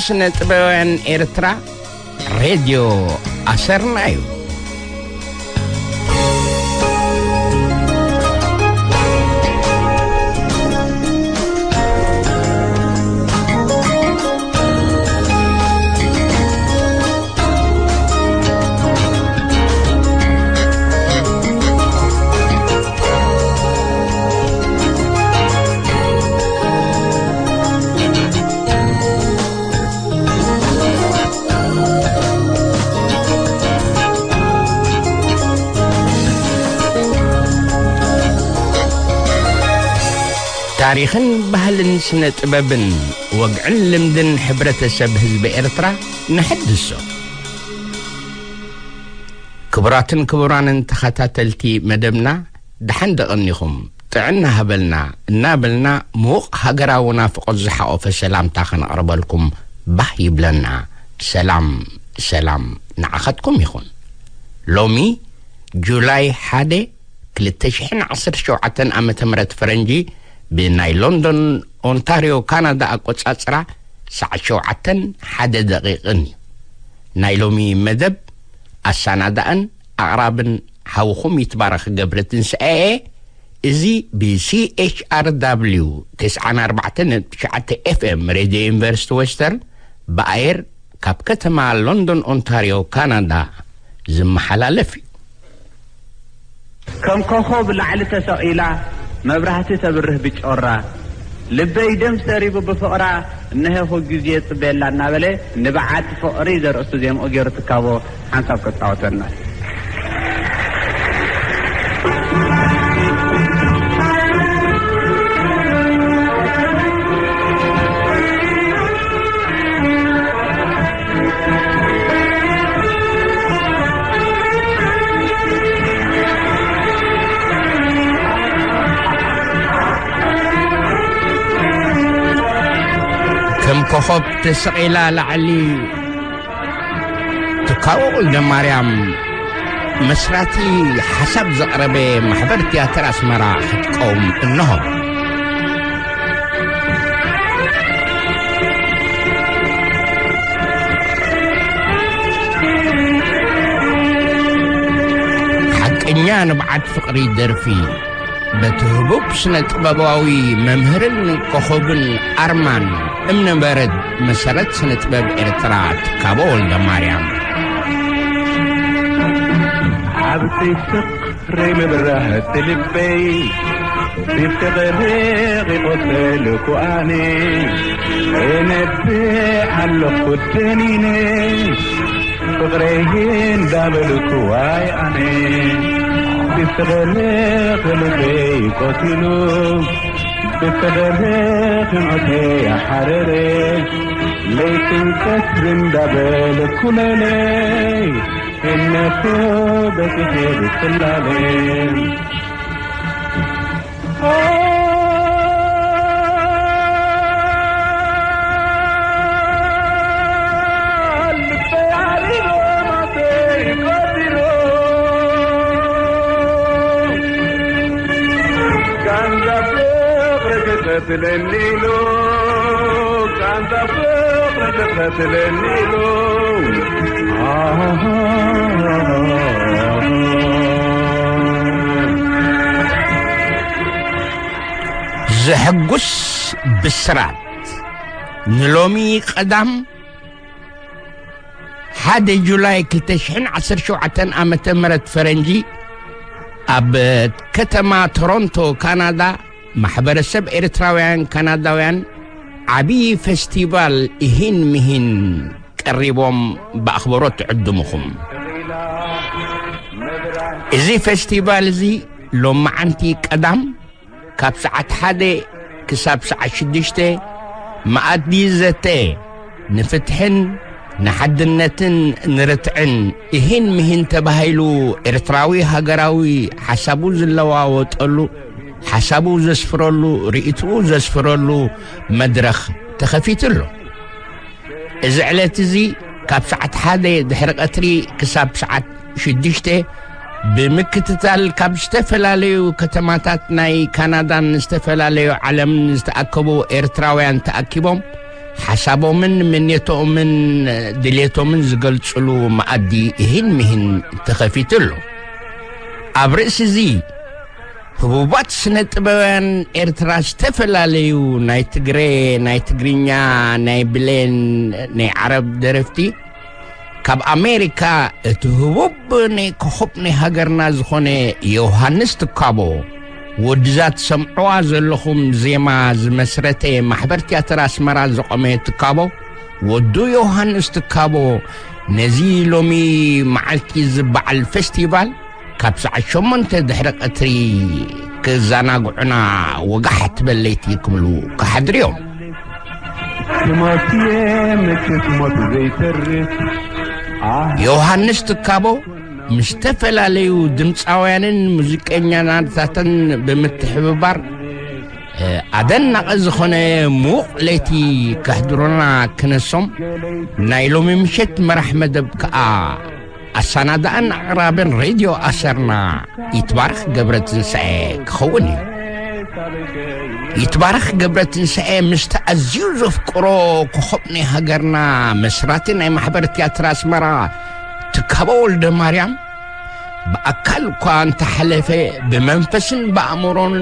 ስነ ጥበባውያን ኤርትራ ሬድዮ ኣሰርና እዩ። ታሪኽን ባህልን ስነ ጥበብን ወግዕን ልምድን ሕብረተሰብ ህዝቢ ኤርትራ ንሕድሶ። ክቡራትን ክቡራንን ተኸታተልቲ መደብና፣ ደሓን ደቐኒኹም፣ ጥዕና ሃበልና እናበልና፣ ምዉቕ ሃገራዊ ናፍቖት ዝሓቖፈ ሰላምታ ከነቕርበልኩም ባህ ይብለና። ሰላም፣ ሰላም ንዓኻትኩም ይኹን። ሎሚ ጁላይ ሓደ፣ ክልተ ሽሕን ዓሰርተ ሸውዓተን ዓመተ ምህረት ፈረንጂ፣ ብናይ ሎንዶን ኦንታርዮ ካናዳ ኣቆጻጽራ፣ ሰዓት ሸውዓተን ሓደ ደቂቕን እዩ። ናይ ሎሚ መደብ ኣሳናዳእን ኣቕራብን ሓውኹም ይትባረኽ ገብረ ትንሳኤ። እዚ ብ C H R W ተስዓን ኣርባዕተን ነጥቢ ትሽዓተ F M ሬድዮ ዩኒቨርሲቲ ዌስተርን ብኣየር ካብ ከተማ ሎንዶን ኦንታርዮ ካናዳ ዝመሓላለፍ እዩ። ከም ኮኾብ ላዕሊ ተሰቒላ መብራህቲ ተብርህ ብጮራ፣ ልበይ ደም ሰሪቡ ብፍቕራ፣ እነሀ ኩሉ ግዜ ጽበየላ እናበለ፣ ንብዓት ፍቕሪ ዘርእስቱ ዜምኡ ገይሩ ትካቦ ሓንሳብ ከጻወተና። ከም ኮኾብ ተሰቒላ ላዕሊ ትካቦ ወልደ ማርያም፣ መስራቲ ሓሳብ ዘቕረበ ማሕበር ትያትር ኣስመራ ክትቀውም እንሆ። ሓቀኛ ንብዓት ፍቕሪ ደርፊ፣ በቲ ህቡብ ስነ ጥበባዊ መምህርን ኮኾብን ኣርማን እምነበረድ መሰረት ስነ ጥበብ ኤርትራ ትካቦ ወልደ ማርያም። ኣብቲ ስቕ ርይ ምብራህቲ ልበይ፣ ብፍቕሪ ቂቆተልኩ ኣነ፣ እነብዕ ኣለኹ ደኒነ፣ ፍቕረይ እንዳበልኩ ዋይ ኣነ፣ ብፍቕሪ ልበይ ቆቲሉ፣ ብፍቕሪ ክንዖተይ ሓረረ፣ ለይትን ቀትርን እንዳበልኩ ለለይ፣ እነሆ በጺሐ ብጽላለ። ጋንዛ ፍቕሪ ትኸትለኒ ኢሉ፣ ጋንዛ ፍቕሪ ትኸትለኒ ኢሉ። ዘሐጉስ ብስራት። ንሎሚ ቀዳም ሓደ ጁላይ ክልተ ሽሕን ዓሰርተ ሸውዓተን ዓመተ ምህረት ፈረንጂ፣ ኣብ ከተማ ቶሮንቶ ካናዳ፣ ማሕበረሰብ ኤርትራውያን ካናዳውያን ዓብዪ ፈስቲቫል እሂን ምሂን ቀሪቦም ብኣኽብሮት ትዕድምኹም። እዚ ፈስቲቫል እዚ ሎማዓንቲ ቀዳም ካብ ሰዓት ሓደ ክሳብ ሰዓት ሽዱሽተ መኣዲ ዘተ ንፍትሕን ንሓድነትን ንርትዕን እሂን ምሂን ተባሂሉ፣ ኤርትራዊ ሃገራዊ ሓሳቡ ዝለዋወጠሉ፣ ሓሳቡ ዘስፍረሉ፣ ርእይትኡ ዘስፍረሉ መድረኽ ተኸፊቱ ኣሎ። እዚ ዕለት እዚ ካብ ሰዓት ሓደ ድሕሪ ቀትሪ ክሳብ ሰዓት ሽዱሽተ ብምክትታል ካብ ዝተፈላለዩ ከተማታት ናይ ካናዳን ዝተፈላለዩ ዓለምን ዝተኣከቡ ኤርትራውያን ተኣኪቦም ሓሳቦምን ምኔቶኦምን ድሌቶምን ዝገልጽሉ መኣዲ እሂን ምሂን ተኸፊቱ ኣሎ። ኣብ ርእሲ እዚ፣ ህቡባት ስነ ጥበባውያን ኤርትራ ዝተፈላለዩ ናይ ትግረ፣ ናይ ትግርኛ፣ ናይ ብሌን፣ ናይ ዓረብ ደረፍቲ ካብ ኣሜሪካ እቲ ህቡብ ናይ ኮኸብ ናይ ሃገርና ዝኾነ ዮሃንስ ትካቦ፣ ወድዛ ትሰምዕዋ ዘለኹም ዜማ ዝመስረተ ማሕበር ትያትር ኣስመራ ዘቖመ ትካቦ፣ ወዱ ዮሃንስ ትካቦ፣ ነዚ ሎሚ መዓልቲ ዝበዓል ፌስቲቫል ካብ ሰዓት ሸሞንተ ድሕሪ ቀትሪ ክዘናግዑና ወጋሕ ትበል ለይቲ ክብሉ ክሓድሩ እዮም። ትሞት እየ መቸስ ሞት ዘይተርፍ። ኣህ። ዮሃንስ ትካቦ ምስ ዝተፈላለዩ ድምፃውያንን ሙዚቀኛታትን ብምትሕብባር፣ እ፣ ኣደናቒ ዝኾነ ምዉቕ ለይቲ ከሕድሮና ክነሶም፣ ናይ ሎሚ ምሸት መራሕ መደብ ከኣ ኣሰናዳእን ኣቕራብን ሬድዮ ኣሰርና ይትባረኽ ገብረትንሳኤ ክኸውን እዩ። ይትባረኽ ገብረትንሳኤ ምስቲ ኣዝዩ ዘፍቅሮ ኮኸብ ናይ ሃገርና መስራቲ ናይ ማሕበር ትያትር ኣስመራ ትካቦ ወልደ ማርያም ብኣካል እኳ እንተሓለፈ ብመንፈስን ብኣእምሮን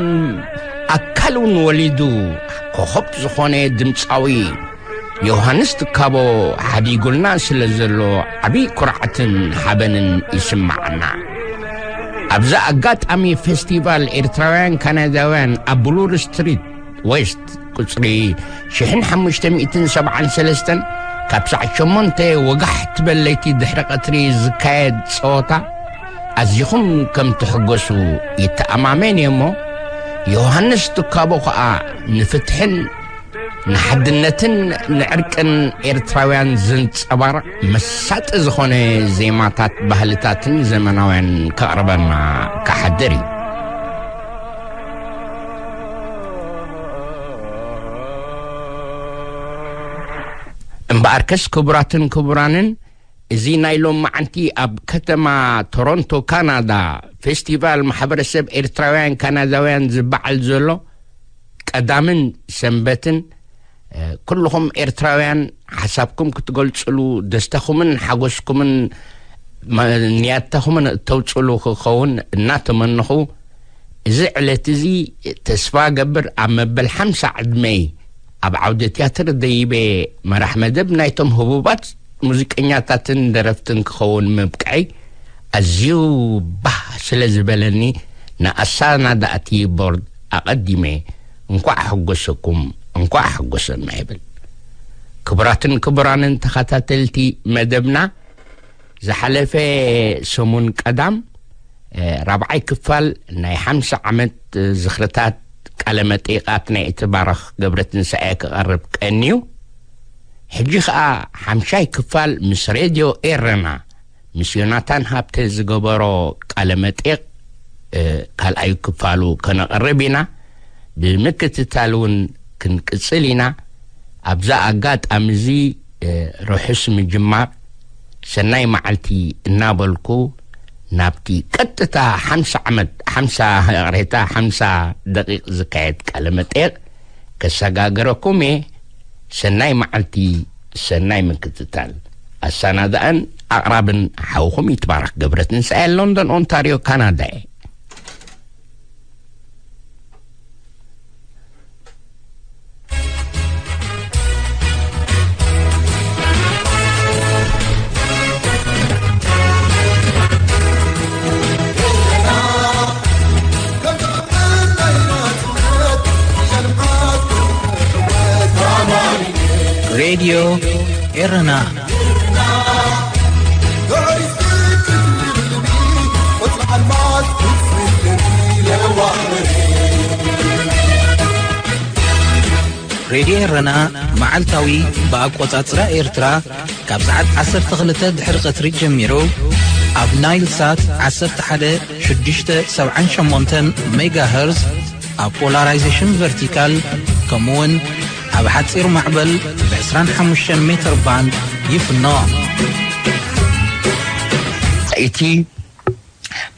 ኣካል እውን ወሊዱ ኮኸብ ዝኾነ ድምፃዊ ዮሃንስ ትካቦ ሓዲጉልና ስለ ዘሎ ዓብዪ ኩርዓትን ሓበንን ይስምዓና። ኣብዚ ኣጋጣሚ ፌስቲቫል ኤርትራውያን ካናዳውያን ኣብ ብሉር ስትሪት ዌስት ቁጽሪ ሽሕን ሓሙሽተ ሚእትን ሰብዓን ሰለስተን ካብ ሰዓት ሸሞንተ ወጋሕ ትበል ለይቲ ድሕሪ ቀትሪ ዝካየድ ጸወታ ኣዚኹም ከም ትሕጎሱ ይተኣማመን እየ እሞ፣ ዮሃንስ ትካቦ ኸኣ ንፍትሕን ንሓድነትን ንዕርቅን ኤርትራውያን ዘንጸባርቕ መሳጢ ዝኾነ ዜማታት፣ ባህልታትን ዘመናውያን ከቕርበና ክሓድር እዩ። እምበኣርከስ ክቡራትን ክቡራንን፣ እዚ ናይ ሎማዓንቲ ኣብ ከተማ ቶሮንቶ ካናዳ ፌስቲቫል ማሕበረሰብ ኤርትራውያን ካናዳውያን ዝበዓል ዘሎ ቀዳምን ሰንበትን፣ እ፣ ኩልኹም ኤርትራውያን ሓሳብኩም ክትገልጽሉ፣ ደስታኹምን ሓጎስኩምን መ-፣ ንያታኹምን እተውጽሉ ክኸውን እናተመነኹ፣ እዚ ዕለት እዚ ተስፋ ገብር ኣብ መበል ሓምሳ ዕድመይ ኣብ ዓውደ ትያትር ደይበ መራሕ መደብ ናይቶም ህቡባት ሙዚቀኛታትን ደረፍትን ክኸውን ምብቅዐይ ኣዝዩ ባህ ስለ ዝበለኒ፣ ንኣሰናዳእቲ ቦርድ ኣቐዲመ እንኳዕ ሓጎሰኩም፣ እንኳዕ ሓጎሰና ይብል። ክቡራትን ክቡራንን ተኸታተልቲ መደብና፣ ዝሓለፈ ሰሙን ቀዳም፣ እ፣ ራብዓይ ክፋል ናይ ሓምሳ ዓመት ዝኽርታት ቃለ መጠይቓት ናይ እትባረኽ ገብረትንሳኤ ክቐርብ ቀንዩ። ሕጂ ኸኣ ሓምሻይ ክፋል ምስ ሬድዮ ኤረና፣ ምስ ዮናታን ሃብተ ዝገበሮ ቃለ መጠይቕ፣ እ፣ ካልኣዩ ክፋሉ ከነቕርብ ኢና። ብምክትታል እውን ክንቅጽል ኢና። ኣብዛ ኣጋጣሚ እዚ፣ እ፣ ርሑስ ምጅማር፣ ሰናይ መዓልቲ እናበልኩ፣ ናብቲ ቀጥታ ሓምሳ ዓመት፣ ሓምሳ፣ ይቕሬታ፣ ሓምሳ ደቂቕ ዝካየድ ቃለ መጠይቕ ከሰጋግረኩም እየ። ሰናይ መዓልቲ፣ ሰናይ ምክትታል። ኣሰናዳእን ኣቕራብን ሓውኹም ይትባረኽ ገብረትንሳኤ፣ ሎንዶን ኦንታርዮ ካናዳ እየ። ሬድዮ ኤረና። ሬድዮ ኤረና መዓልታዊ ብኣቆጻጽራ ኤርትራ ካብ ሰዓት ዓሰርተ ክልተ ድሕሪ ቀትሪ ጀሚሩ ኣብ ናይል ሳት ዓሰርተ ሓደ ሽዱሽተ ሰብዓን ሸሞንተን ሜጋ ሄርዝ ኣብ ፖላራይዜሽን ቨርቲካል፣ ከምኡውን ኣብ ሓጺር ማዕበል ብ ዕስራን ሓሙሽተን ሜትር ባንድ ይፍኖ። እቲ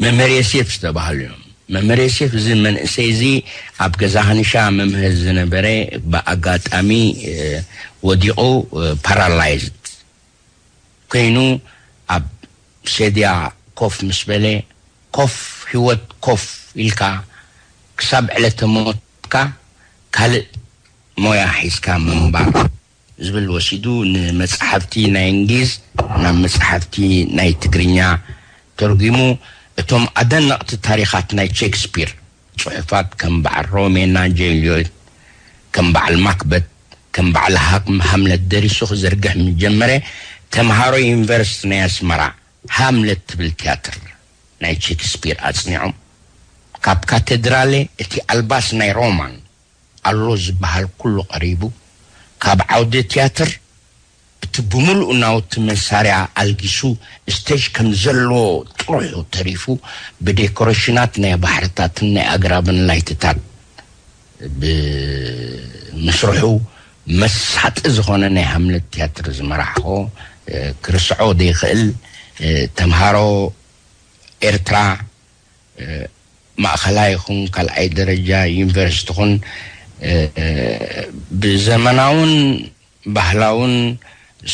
መምህር ዮሴፍ ዝተባህሉ እዮም። መምህር ዮሴፍ፣ እዚ መንእሰይ እዚ ኣብ ገዛ ሃኒሻ መምህር ዝነበረ፣ ብኣጋጣሚ፣ እ፣ ወዲቑ፣ ፓራላይዝድ ኮይኑ ኣብ ሴድያ ኮፍ ምስ በለ፣ ኮፍ፣ ህይወት ኮፍ ኢልካ ክሳብ ዕለተ ሞትካ ካልእ ሞያ ሒዝካ ምንባር ዝብል ወሲዱ፣ ንመጻሕፍቲ ናይ እንግሊዝ ናብ መጻሕፍቲ ናይ ትግርኛ ተርጒሙ። እቶም ኣደነቕቲ ታሪኻት ናይ ሼክስፒር ጽሑፋት፣ ከም በዓል ሮሜና ጀልዮት፣ ከም በዓል ማክበት፣ ከም በዓል ሃ- ሃምለት ደሪሱ ክዝርግሕ ምስ ጀመረ፣ ተምሃሮ ዩኒቨርሲቲ ናይ ኣስመራ ሃምለት ትብል ትያትር ናይ ሼክስፒር ኣጽኒዖም። ካብ ካቴድራለ እቲ ኣልባስ ናይ ሮማን ኣሎ ዝበሃል ኩሉ ቀሪቡ፣ ካብ ዓውደ ትያትር እቲ ብምሉእ ናውቲ መሳርያ ኣልጊሱ፣ ስቴጅ ከም ዘለዎ ጥርሑ ተሪፉ፣ ብዴኮሬሽናት ናይ ባሕርታትን ናይ ኣግራብን ላይትታት ብምስርሑ፣ መሳጢ ዝኾነ ናይ ሃምለት ትያትር ዝመራሕኾ፣ እ፣ ክርስዖ ዘይኽእል፣ እ፣ ተምሃሮ ኤርትራ፣ እ፣ ማእኸላይ ይኹን ካልኣይ ደረጃ ዩኒቨርሲቲ ይኹን፣ እ፣ ብዘመናውን ባህላውን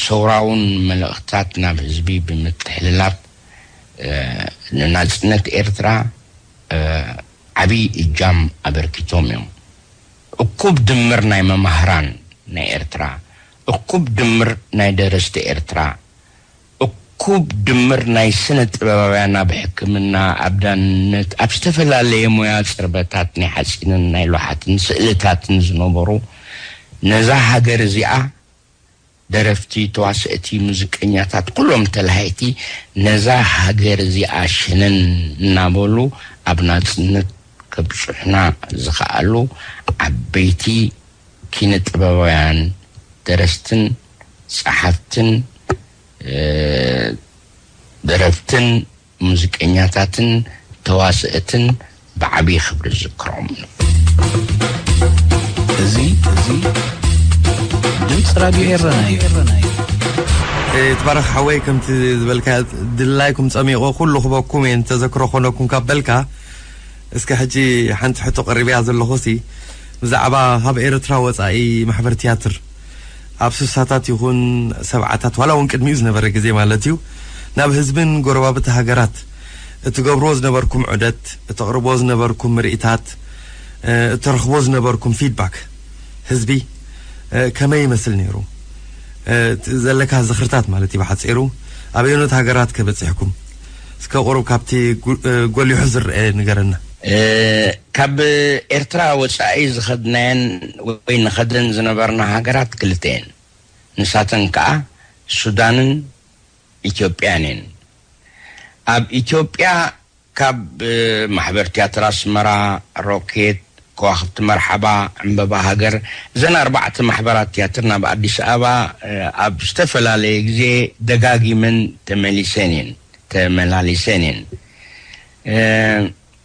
ሰውራውን መልእኽትታት ናብ ህዝቢ ብምትሕልላፍ፣ እ፣ ንናጽነት ኤርትራ፣ እ፣ ዓብዪ እጃም ኣበርኪቶም እዮም። እኩብ ድምር ናይ መማህራን ናይ ኤርትራ፣ እኩብ ድምር ናይ ደረስቲ ኤርትራ፣ እኩብ ድምር ናይ ስነ ጥበባውያን ኣብ ሕክምና፣ ኣብ ዳንነት፣ ኣብ ዝተፈላለየ ሞያ ጽርበታት ናይ ሓጺንን ናይ ሎሓትን ስእልታትን ዝነበሩ፣ ነዛ ሃገር እዚኣ፣ ደረፍቲ፣ ተዋሰእቲ፣ ሙዚቀኛታት፣ ኩሎም ተላሃይቲ፣ ነዛ ሃገር እዚኣ ሸነን እናበሉ ኣብ ናጽነት ከብጽሑና ዝኸኣሉ ዓበይቲ ኪነ ጥበባውያን፣ ደረስትን ጸሓፍትን፣ እ፣ ደረፍትን ሙዚቀኛታትን ተዋስእትን ብዓብዪ ክብሪ ዝዝክሮም። እዚ፣ እዚ ድምፂ ራድዮ ኤረና እዩ። እ፣ ትባረኽ ሓወይ፣ ከምቲ ዝበልካ ድላይኩም ጸሚቑ ኩሉ ክበኩም እየ፣ እንተዘክሮ ኮነኩም ካብ በልካ፣ እስከ ሕጂ ሓንቲ ሕቶ ቀሪበያ ዘለኹ ሲ፣ ብዛዕባ ካብ ኤርትራ ወጻኢ ማሕበር ትያትር ኣብ ስሳታት ይኹን ሰብዓታት፣ ዋላ እውን ቅድሚኡ ዝነበረ ግዜ ማለት እዩ፣ ናብ ህዝብን ጎረባብቲ ሃገራት እትገብርዎ ዝነበርኩም ዑደት፣ እተቕርብዎ ዝነበርኩም ምርኢታት፣ እ፣ እተረኽብዎ ዝነበርኩም ፊድባክ ህዝቢ፣ እ፣ ከመይ ይመስል ነይሩ? እ፣ እቲ ዘለካ ዝኽርታት ማለት እዩ ብሓጺሩ፣ ኣበየኖት ሃገራት ከ በጺሕኩም? እስከ ቁሩብ ካብቲ ጉ-፣ እ፣ ጎሊሑ ዝረአ ንገረና። እ፣ ካብ ኤርትራ ወጻኢ ዝኸድናየን ወይ ንኸደን ዝነበርና ሃገራት ክልተ እየን። ንሳተን ከኣ ሱዳንን ኢትዮጵያን እየን። ኣብ ኢትዮጵያ ካብ፣ እ፣ ማሕበር ትያትር ኣስመራ፣ ሮኬት፣ ከዋኽብቲ መርሓባ፣ ዕምበባ ሃገር፣ እዘን ኣርባዕተ ማሕበራት ትያትር ናብ ኣዲስ ኣበባ፣ እ፣ ኣብ ዝተፈላለየ ግዜ ደጋጊመን ተመሊሰን እየን፣ ተመላሊሰን እየን። እ፣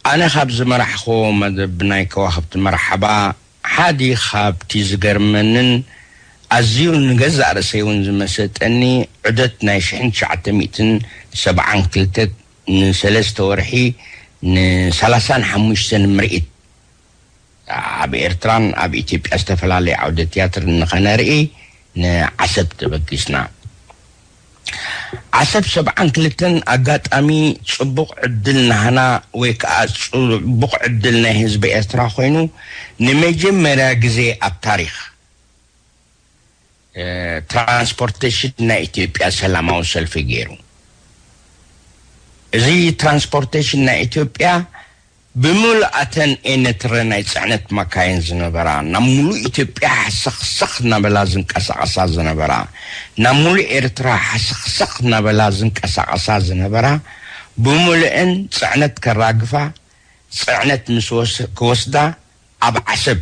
ኣነ ካብ ዝመራሕኽዎ መደብ ናይ ከዋኽብቲ መርሓባ፣ ሓዲ ካብቲ ዝገርመንን ኣዝዩ ንገዛእ ርእሰይ እውን ዝመሰጠኒ፣ ዑደት ናይ ሽሕን ትሽዓተ ሚእትን ሰብዓን ክልተ ንሰለስተ ወርሒ ንሰላሳን ሓሙሽተን ምርኢት ኣብ ኤርትራን ኣብ ኢትዮጵያ ዝተፈላለየ ዓውደ ትያትር ንኸነርኢ ንዓሰብ ተበጊስና። ዓሰብ ሰብዓን ክልተን ኣጋጣሚ ጽቡቕ ዕድል ናህና ወይ ከኣ ጽቡቕ ዕድል ናይ ህዝቢ ኤርትራ ኮይኑ፣ ንመጀመርያ ግዜ ኣብ ታሪኽ፣ እ፣ ትራንስፖርቴሽን ናይ ኢትዮጵያ ሰላማዊ ሰልፊ ገይሩ። እዚ ትራንስፖርቴሽን ናይ ኢትዮጵያ ብምልኣተን ኤነትረ ናይ ጽዕነት መካይን ዝነበራ፣ ናብ ሙሉእ ኢትዮጵያ ሓሰኽሰኽ እናበላ ዝንቀሳቐሳ ዝነበራ፣ ናብ ሙሉእ ኤርትራ ሓሰኽሰኽ እናበላ ዝንቀሳቐሳ ዝነበራ፣ ብምሉእን ጽዕነት ከራግፋ፣ ጽዕነት ምስ ወስ-፣ ክወስዳ ኣብ ዓሰብ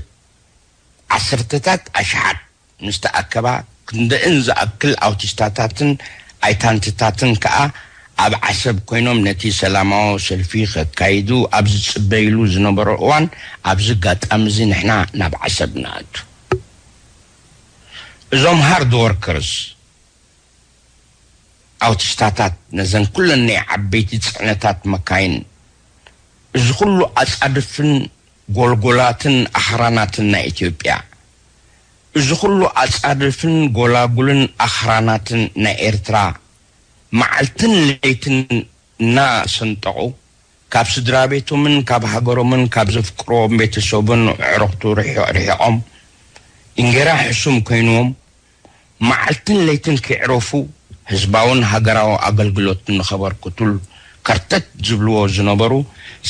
ዓሰርተታት ኣሽሓት ምስ ተኣከባ፣ ክንደእን ዝኣክል ኣውቲስታታትን ኣይታንትታትን ከኣ ኣብ ዓሰብ ኮይኖም ነቲ ሰላማዊ ሰልፊ ከካይዱ ኣብ ዝጽበይሉ ዝነበሩ እዋን፣ ኣብዚ ኣጋጣሚ እዚ ንሕና ናብ ዓሰብ ንኣቱ። እዞም ሃርድ ወርከርስ፣ ኣውቲስታታት፣ ነዘን ኩለን ናይ ዓበይቲ ጽዕነታት መካይን፣ እዚ ኩሉ ኣጻድፍን ጎልጎላትን ኣኽራናትን ናይ ኢትዮጵያ፣ እዚ ኩሉ ኣጻድፍን ጎላጉልን ኣኽራናትን ናይ ኤርትራ መዓልትን ለይትን እናሰንጠቑ፣ ካብ ስድራ ቤቶምን ካብ ሃገሮምን ካብ ዘፍቅርዎም ቤተሰቡን ኣዕሩኽቱ ርሒቕ-፣ ርሒቖም፣ እንጌራ ሕሱም ኮይንዎም፣ መዓልትን ለይትን ከይዕረፉ ህዝባውን ሃገራዊ ኣገልግሎት ንኸበርክቱል ከርተት ዝብልዎ ዝነበሩ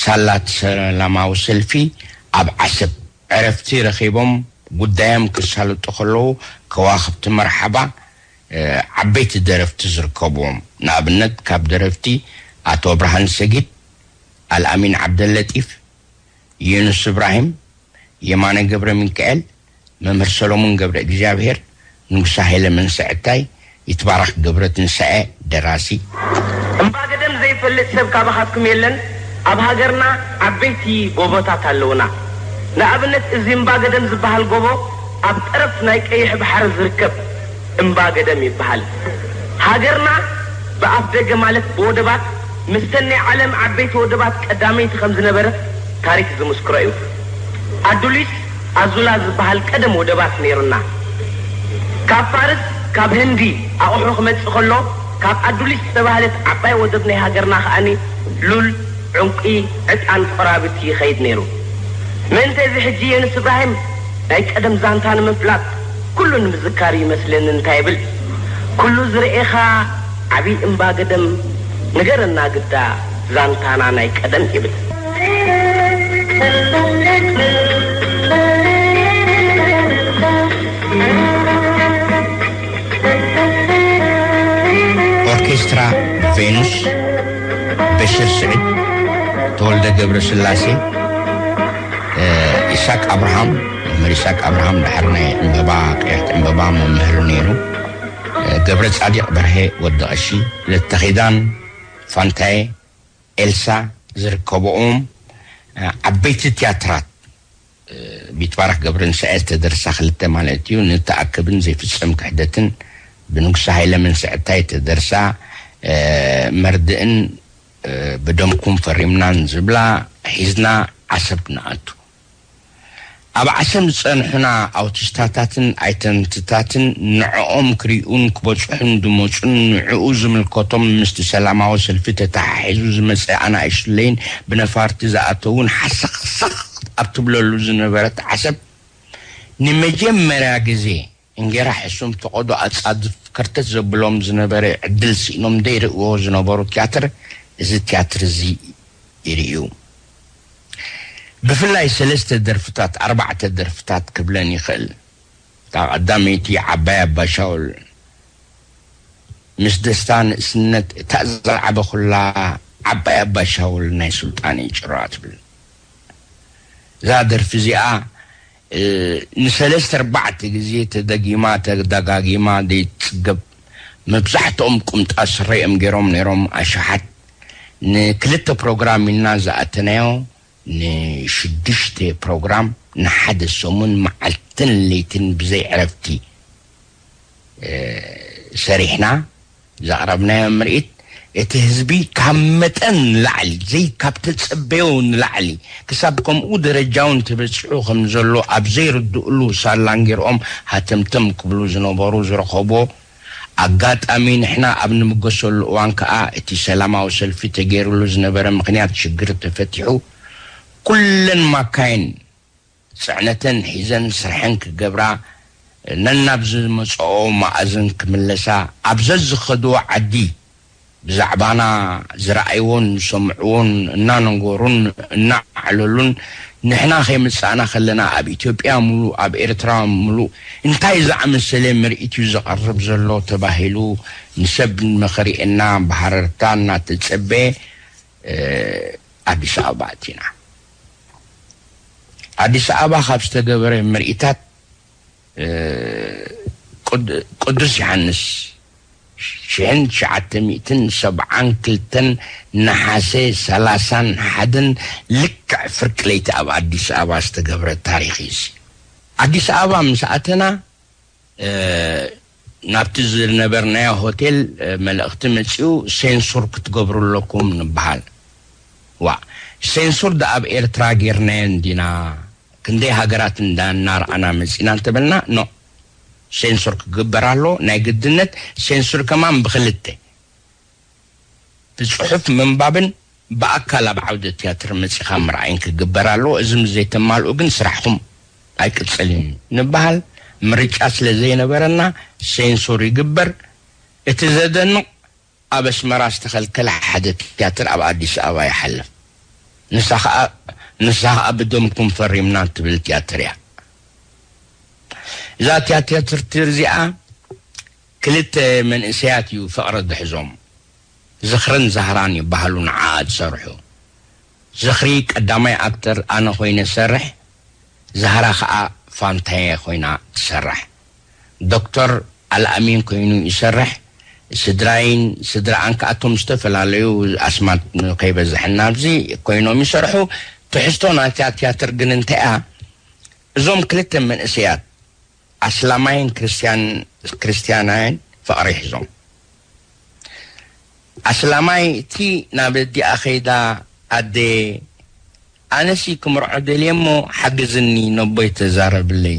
ሳላት ሰላማዊ ሰልፊ ኣብ ዓሰብ ዕረፍቲ ረኺቦም ጉዳዮም ክሳልጡ ከለዉ ከዋኽብቲ መርሓባ፣ እ፣ ዓበይቲ ደረፍቲ ዝርከብዎም። ንኣብነት ካብ ደረፍቲ ኣቶ ብርሃን ሰጊድ፣ ኣልኣሚን ዓብደለጢፍ፣ ዩኑስ እብራሂም፣ የማነ ገብረ ሚካኤል፣ መምህር ሰሎሞን ገብረ እግዚኣብሔር፣ ንጉሳ ሃይለ መንስዕታይ፣ ይትባረክ ገብረ ትንሳኤ፣ ደራሲ። እምባ ገደም ዘይፈልጥ ሰብ ካባኻትኩም የለን። ኣብ ሃገርና ዓበይቲ ጎቦታት ኣለውና። ንኣብነት እዚ እምባ ገደም ዝበሃል ጎቦ ኣብ ጠረፍ ናይ ቀይሕ ባሕሪ ዝርከብ እምባ ገደም ይበሃል። ሃገርና ብኣፍ ደገ ማለት ብወደባት ምስተን ናይ ዓለም ዓበይቲ ወደባት ቀዳመይቲ ከም ዝነበረት ታሪክ ዝምስክሮ እዩ። ኣዱሊስ ኣዙላ ዝበሃል ቀደም ወደባት ነይሩና። ካብ ፋርስ፣ ካብ ህንዲ ኣቑሑ ክመጽእ ከሎ ካብ ኣዱሊስ ዝተባህለት ዓባይ ወደብ ናይ ሃገርና ከኣኒ ሉል፣ ዕንቂ፣ ዕጣን፣ ቆራብቲ ይኸይድ ነይሩ። ምእንተ እዚ ሕጂ ዮኑስ እብራሂም ናይ ቀደም ዛንታ ንምፍላጥ ኩሉ ንምዝካር ይመስለኒ እንታይ ይብል? ኩሉ ዝረኤኻ ዓብዪ እምባ ገደም ንገረና ግዳ ዛንታና ናይ ቀደም ይብል። ኦርኬስትራ ቬኑስ፣ በሽር ስዒድ፣ ተወልደ ገብረ ስላሴ፣ እ፣ ኢሳቅ ኣብርሃም፣ መምህር ኢሳቅ ኣብርሃም ድሓር ናይ ዕምበባ፣ ቅያት ዕምበባ መምህር ነይሩ። እ፣ ገብረ ጻዲቅ በርሄ፣ ወዲ ቀሺ፣ ለተኺዳን ፋንታዬ፣ ኤልሳ ዝርከብኦም፣ እ፣ ዓበይቲ ትያትራት፣ እ፣ ቢትባረክ ገብረንሳኤ ዝተደርሳ ክልተ ማለት እዩ፣ ንተኣከብን ዘይፍጸም ክሕደትን፣ ብንጉሰ ሃይለ መንስዕታይ ዝተደርሳ፣ እ፣ መርድእን፣ እ፣ ብደምኩም ፈሪምናን ዝብላ ሒዝና ዓሰብ ንኣቱ። ኣብ ዓሰብ ዝጸንሑና ኣውቲስታታትን ኣይተንትታትን ንዕኦም ክሪኡን ክበጽሑን ዝመጹን ንዕኡ ዝምልከቶም ምስቲ ሰላማዊ ሰልፊ ተተሓሒዙ ዝመጸ ኣናእሽለይን ብነፋርቲ ዝኣተውን ሓሰኽሰኽ ኣብ ትብለሉ ዝነበረት ዓሰብ ንመጀመርያ ግዜ እንጌራ ሕሱም ፈቐዶ ኣጻድፍ ከርተት ዘብሎም ዝነበረ ዕድል ስኢኖም ዘይርእዎ ዝነበሩ ትያትር እዚ ትያትር እዚ ይርእዩ። ብፍላይ ሰለስተ ደርፍታት፣ ኣርባዕተ ደርፍታት ክብለን ይኽእል። እታ ቀዳመይቲ ዓባይ ኣባ ሻውል ምስ ደስታ ንእስነት፣ እታ ዝዓበኹላ ዓባይ ኣባ ሻውል ናይ ሱልጣን እዩ ጭራ ትብል። እዛ ደርፊ እዚኣ፣ እ፣ ንሰለስተ ኣርባዕተ ግዜ ተደጊማ፣ ተደጋጊማ ዘይትጽገብ፣ መብዛሕትኦም ቁምጣ ስረ እዮም ገይሮም ነይሮም፣ ኣሽሓት። ንክልተ ፕሮግራም ኢልና ዝኣተናዮ፣ ንሽዱሽተ ፕሮግራም፣ ንሓደ ሰሙን መዓልትን ለይትን ብዘይ ዕረፍቲ፣ እ፣ ሰሪሕና ዘቕረብናዮ ምርኢት፣ እቲ ህዝቢ ካብ መጠን ንላዕሊ፣ ዘይ-፣ ካብ ተጸበዮ ንላዕሊ፣ ክሳብ ከምኡ ደረጃ እውን ተበጺሑ ከም ዘሎ ኣብ ዘይርድእሉ ሳላን ገይሮም ሃተምተም ክብሉ ዝነበሩ ዝረኸብዎ ኣጋጣሚ፣ ንሕና ኣብ ንምገሰሉ እዋን ከኣ እቲ ሰላማዊ ሰልፊ ተገይሩሉ ዝነበረ ምኽንያት ሽግር ተፈቲሑ፣ ኩለን ማካይን ጽዕነተን ሒዘን ስርሐን ክገብራ፣ ነናብ ዝመጽኦ መኣዝን ክምለሳ፣ ኣብ ዘዝኸድዎ ዓዲ ብዛዕባና ዝረኣይዎን ዝሰምዕዎን እናነገሩን እናዓለሉን፣ ንሕና ከይመጻእና ከለና ኣብ ኢትዮጵያ ምሉእ፣ ኣብ ኤርትራ ምሉእ እንታይ ዝኣመሰለ ምርኢት እዩ ዘቐርብ ዘሎ ተባሂሉ ንሰብ ንኽርእየና ብሃረርታ እናተጸበየ፣ እ፣ ኣዲስ ኣበባ ኣቲና። ኣዲስ ኣበባ ካብ ዝተገበረ ምርኢታት፣ እ፣ ቅድ-፣ ቅዱስ ዮሃንስ ሽሕን ትሽዓተ ሚእትን ሰብዓን ክልተን ነሓሰ ሰላሳን ሓደን ልክዕ ፍርቂ ለይቲ ኣብ ኣዲስ ኣበባ ዝተገብረ ታሪኽ እዩ እዚ። ኣዲስ ኣበባ ምስ ኣተና፣ እ፣ ናብቲ ዝነበርናዮ ሆቴል፣ እ፣ መልእኽቲ መጺኡ፣ ሴንሱር ክትገብሩ ኣለኩም ንበሃል። ዋ፣ ሴንሱር ደኣ ኣብ ኤርትራ ጌርናዮ እንዲና፣ ክንደይ ሃገራት እንዳ እናረኣና መጺና እንተበልና፣ ኖ፣ ሴንሱር ክግበር ኣሎ። ናይ ግድነት ሴንሱር ከማን ብክልተ፣ ብጽሑፍ ምንባብን ብኣካል ኣብ ዓውደ ትያትር መጺኻ ምርኣይን ክግበር ኣሎ። እዚ ምስ ዘይተማልኡ ግን ስራሕኹም ኣይቅጽልን እዩ ንበሃል። ምርጫ ስለ ዘይነበረና ሴንሱር ይግበር። እቲ ዘደንቕ ኣብ ኣስመራ ዝተኸልከለ ሓደ ትያትር ኣብ ኣዲስ ኣበባ ይሓልፍ። ንሳ ኸኣ ንሳ ኸኣ ብደምኩም ፈሪምና ትብል ትያትር እያ። እዛ ትያትር እዚኣ ክልተ መንእሰያት እዩ ፍቕሪ ዝሕዞም። ዝኽርን ዛህራን ይበሃሉ ንዓኣ ዝሰርሑ። ዝኽሪ ቀዳማይ ኣክተር ኣነ ኮይነ ሰርሕ፣ ዛህራ ኸኣ ፋንታየ ኮይና ትሰርሕ። ዶክተር ኣልኣሚን ኮይኑ ይሰርሕ። ስድራይን ስድራኣን ከኣቶም ዝተፈላለዩ ኣስማት ከይበዝሐና ኣብዚ ኮይኖም ይሰርሑ። ትሕዝቶ ናይታ ትያትር ግን እንታይ እያ? እዞም ክልተ መንእሰያት ኣስላማይን ክርስትያን ክርስትያናይን ፍቕሪ ሒዞም። ኣስላማይ እቲ ናብ ኣዲኣ ከይዳ ኣደ ኣነሲ ክምርዖ ደልየ እሞ ሓግዝኒ ነቦይ ተዛረብለይ።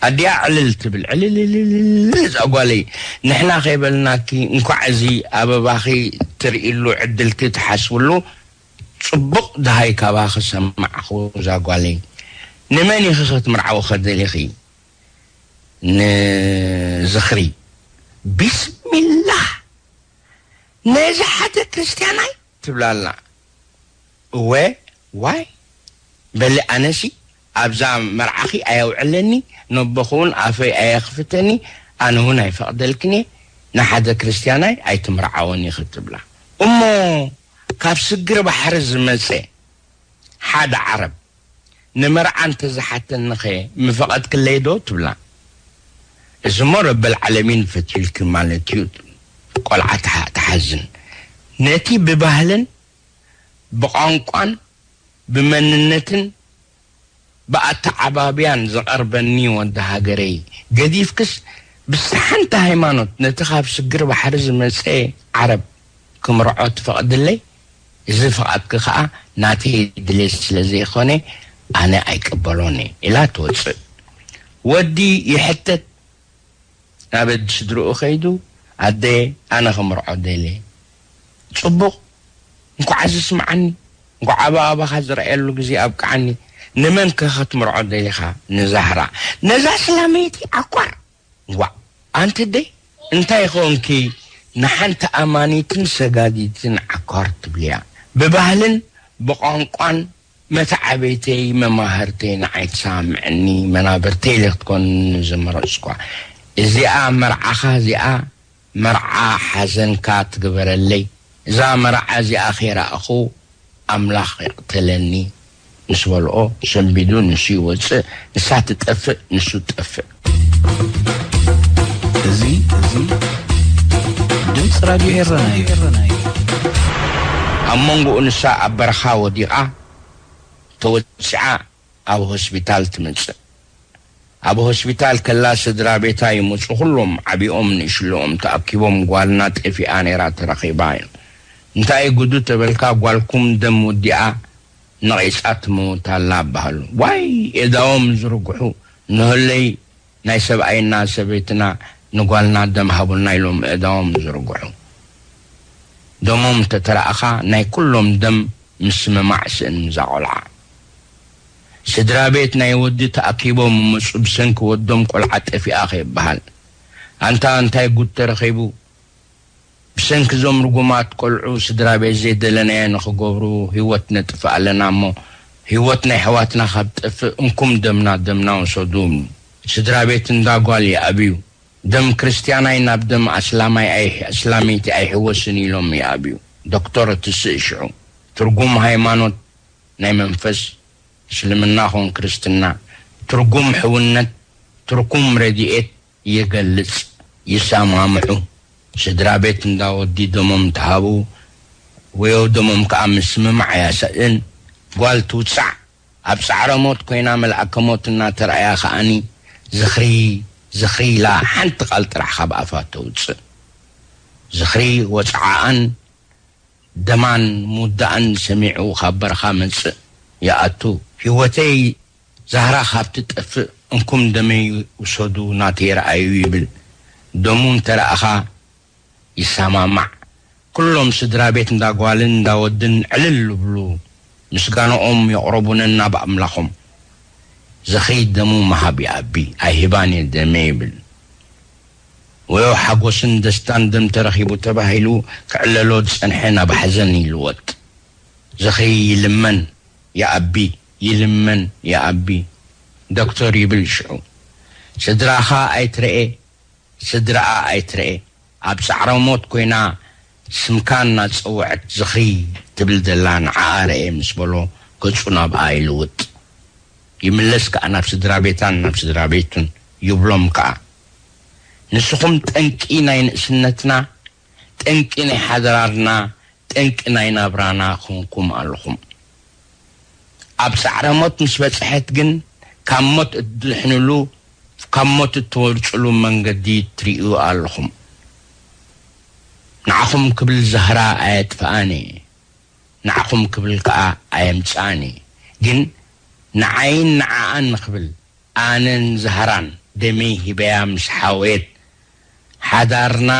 ኣዲኣ ዕልል ትብል ዕልልልልል እዛ ጓለይ ንሕና ከይበልናኪ እንኳዕ እዚ ኣበባኺ ትርእሉ ዕድልኪ ትሓስብሉ ጽቡቕ ደሃይ ካባኺ ሰማዕኹ እዛ ጓለይ። ንመን ኢኺ ክትምርዓዊ ከደሊኺ? ንዝኽሪ። ቢስሚላህ ነዚ ሓደ ክርስትያናይ ትብላላ። እወ ዋይ በሊ ኣነሲ ኣብዛ መርዓኺ ኣየውዕለኒ ነቦኽውን ኣፈይ ኣየኽፍተኒ ኣነ እውን ኣይፈቕደልክን እየ ንሓደ ክርስትያናይ ኣይትምርዓወኒ ክትብላ እሞ ካብ ስግር ባሕሪ ዝመፀ ሓደ ዓረብ ንመርዓ እንተዝሓተኒኸ ምፈቐድክለይ ዶ ትብላ። እዚ እሞ ረበል ዓለሚን ፈትዩልኪ ማለት እዩ። ቆልዓ ትሓ- ትሓዝን ነቲ ብባህልን ብቋንቋን ብመንነትን ብኣተዓባብያን ዝቐርበኒ ወዲ ሃገረይ ገዲፍክስ ብስሓንቲ ሃይማኖት ነቲ ካብ ስግር ባሕሪ ዝመፀ ዓረብ ክምርዖ ትፈቕድለይ? እዚ ፍቓድኪ ኸኣ ናተይ ድሌት ስለ ዘይኮነ ኣነ ኣይቅበሎን እየ ኢላ ትወፅእ። ወዲ ይሕተት ናብ ኣዲ ስድርኡ ከይዱ ኣደ ኣነ ክምርዖ ደልየ። ጽቡቕ እንኳዕ ዝስምዓኒ እንኳዕ ኣባባኻ ዝረኣየሉ ግዜ ኣብቅዓኒ። ንመን ከ ክትምርዖ ደሊኻ? ንዛህራ ነዛ ስላመይቲ ዓኳር። ዋእ ኣንቲ ኣደይ እንታይ ኾንኪ ንሓንቲ ኣማኒትን ሰጋዲትን ዓኳር ትብልያ? ብባህልን ብቋንቋን መተዓብይተይ መማህርተይ ንዓይ ትሰምዐኒ መናብርተይ ኢለ ክትኮን ዝመረፅኳ። እዚኣ መርዓኻ እዚኣ መርዓ ሓዘንካ ትግበረለይ። እዛ መርዓ እዚኣ ከይረኣኹ ኣምላኽ ይቕተለኒ ምስ በልኦ ሰንቢዱ ንሱ ይወፅእ፣ ንሳ ትጠፍእ ንሱ ትጠፍእ። እዚ እዚ ድምፂ ራድዮ ኤረና እዩ። ኣብ መንጎኡ ንሳ ኣብ በረኻ ወዲቓ ተወፂዓ ኣብ ሆስፒታል ትመፅእ። ኣብ ሆስፒታል ከላ ስድራ ቤታ ይመፁ ኩሎም ዓቢኦም ንእሽለኦም ተኣኪቦም ጓልና ጠፊኣ ነይራ ተረኺባ እዮም። እንታይ ጉዱ ተበልካ ጓልኩም ደም ወዲኣ ነቒፃ ትመውት ኣላ ኣባሃሉ። ዋይ ኤዳዎም ዝርግሑ ንህለይ ናይ ሰብኣይና ሰበይትና ንጓልና ደም ሃቡና ኢሎም እእዳዎም ዝርግሑ ደሞም ተተራእኻ ናይ ኩሎም ደም ምስምማዕ ስእን እዛ ቆልዓ። ስድራ ቤት ናይ ወዲ ተኣኪቦም እመፁ ብሰንኪ ወዶም ቆልዓ ጠፊኣ ከይበሃል ኣንታ እንታይ ጉድ ተረኺቡ? ብሰንኪ እዞም ርጉማት ቆልዑ ስድራ ቤት ዘይደለናዮ ንኽገብሩ ህይወት ነጥፍእ ኣለና እሞ ህይወት ናይ ኣሕዋትና ካብ ትጠፍእ እንኩም ደምና ደምና ውሰዱ እብሉ። ስድራ ቤት እንዳ ጓል ይኣብዩ። ደም ክርስትያናይ ናብ ደም ኣስላማይ ኣይ- ኣስላመይቲ ኣይሕወስን ኢሎም ይኣብዩ። ዶክተር እቲ ስእ ሽዑ ትርጉም ሃይማኖት ናይ መንፈስ እስልምና ኹን ክርስትና ትርጉም ሕውነት ትርጉም ረድኤት ይገልጽ ይሰማምዑ። ስድራ ቤት እንዳ ወዲ ደሞም ተሃቡ ወዮ ደሞም ከኣ ምስምማዕ ያሰእን ጓል ትውጻዕ ኣብ ጻዕረ ሞት ኮይና መልኣከ ሞት እናተራእያ ከኣኒ ዝኽሪ ዝኽሪ ኢላ ሓንቲ ቃል ጥራሕ ካብ ኣፋ ተውጽእ። ዝኽሪ ወጽዓኣን ደማን ምውዳእን ሰሚዑ ካብ በረኻ መጽእ ይኣቱ። ህይወተይ ዛህራ ካብ ትጠፍእ እንኩም ደመይ ውሰዱ ናተይ ረኣዩ ይብል። ደሙ እንተረኣኻ ይሰማማዕ። ኩሎም ስድራ ቤት እንዳ ጓልን እንዳ ወድን ዕልል ይብሉ። ምስጋናኦም የቕረቡ ነናብ ኣምላኾም። ዝኽሪ ደሙ ምሃብ ይኣቢ፣ ኣይህባን እየ ደመ ይብል። ወዮ ሓጎስን ደስታን ደም ተረኺቡ ተባሂሉ ክዕለሎ ዝጸንሐ ናብ ሓዘን ይልወጥ። ዝኽሪ ይልመን ይኣቢ፣ ይልመን ይኣቢ። ዶክተር ይብል ሽዑ። ስድራኻ ኣይትረኤ፣ ስድራኣ ኣይትረኤ። ኣብ ጻዕረ ሞት ኮይና ስምካ እናጸውዐት ዝኽሪ ትብል ዘላ ንዓኣ ረኤ ምስ በሎ ገጹ ናብኣ ይልውጥ። ይምለስ ከኣ ናብ ስድራ ቤታን ናብ ስድራ ቤቱን ይብሎም ከኣ። ንስኹም ጠንቂ ናይ ንእስነትና፣ ጠንቂ ናይ ሓደራርና፣ ጠንቂ ናይ ናብራና ኮንኩም ኣለኹም። ኣብ ጻዕረ ሞት ምስ በጽሐት ግን ካብ ሞት እትድሕንሉ፣ ካብ ሞት እትወርጽሉ መንገዲ ትርእዩ ኣለኹም። ንዓኹም ክብል ዛህራ ኣየጥፍኣን እየ። ንዓኹም ክብል ከኣ ኣየምጽኣን እየ። ግን ንዓይን ንዓኣን ንኽብል ኣነን ዛህራን ደመይ ሂበያ ምስ ሓወየት ሓዳርና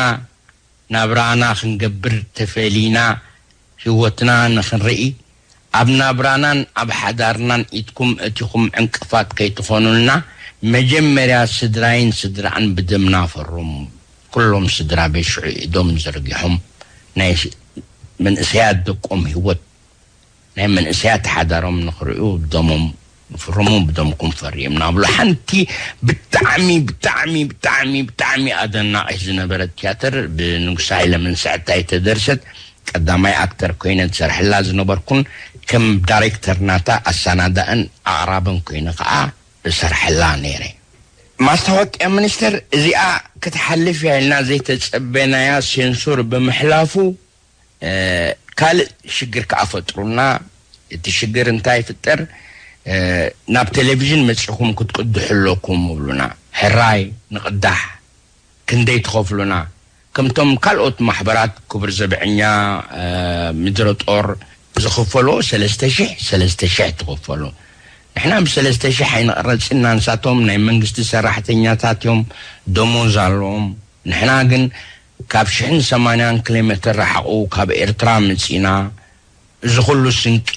ናብራና ክንገብር ተፈሊና ህይወትና ንኽንርኢ ኣብ ናብራናን ኣብ ሓዳርናን ኢድኩም እቲኹም ዕንቅፋት ከይትኾኑልና መጀመርያ ስድራይን ስድራኣን ብደምና ፈርሙ። ኩሎም ስድራ ቤት ሽዑ ኢዶም ዘርጊሖም ናይ መንእሰያት ደቆም ህይወት ናይ መንእሰያት ሓዳሮም ንኽርእዩ ብደሞም ፍርሙ ብደምኩም ፈርዮም ናብሉ ሓንቲ ብጣዕሚ ብጣዕሚ ብጣዕሚ ብጣዕሚ ኣደናቒት ዝነበረት ትያትር ብንጉስ ሃይለ መንስዕታይ ተደርሰት ቀዳማይ ኣክተር ኮይነ ዝሰርሐላ ዝነበርኩን ከም ዳይሬክተር ናታ ኣሰናዳእን ኣቕራብን ኮይነ ከዓ እሰርሐላ ነይረ። ማስታወቅያ ሚኒስተር እዚኣ ክትሓልፍ እያ ኢልና ዘይተጸበናያ ሴንሱር ብምሕላፉ ካልእ ሽግር ከኣ ፈጥሩልና። እቲ ሽግር እንታይ ይፍጠር? ናብ ቴሌቪዥን መጺኹም ክትቅድሑ ኣለኩም ይብሉና። ሕራይ ንቕዳሕ ክንደይ ትኸፍሉና? ከምቶም ካልኦት ማሕበራት ክቡር ዘብዐኛ ምድረ ጦር ዝኽፈሎ ሰለስተ ሽሕ ሰለስተ ሽሕ ትኽፈሎ። ንሕና ብሰለስተ ሽሕ ኣይንቕረጽን ኢና። ንሳቶም ናይ መንግስቲ ሰራሕተኛታት እዮም፣ ደሞዝ ኣለዎም። ንሕና ግን ካብ ሽሕን ሰማንያን ኪሎ ሜትር ረሓቑ ካብ ኤርትራ መጺና፣ እዚ ኩሉ ስንቂ፣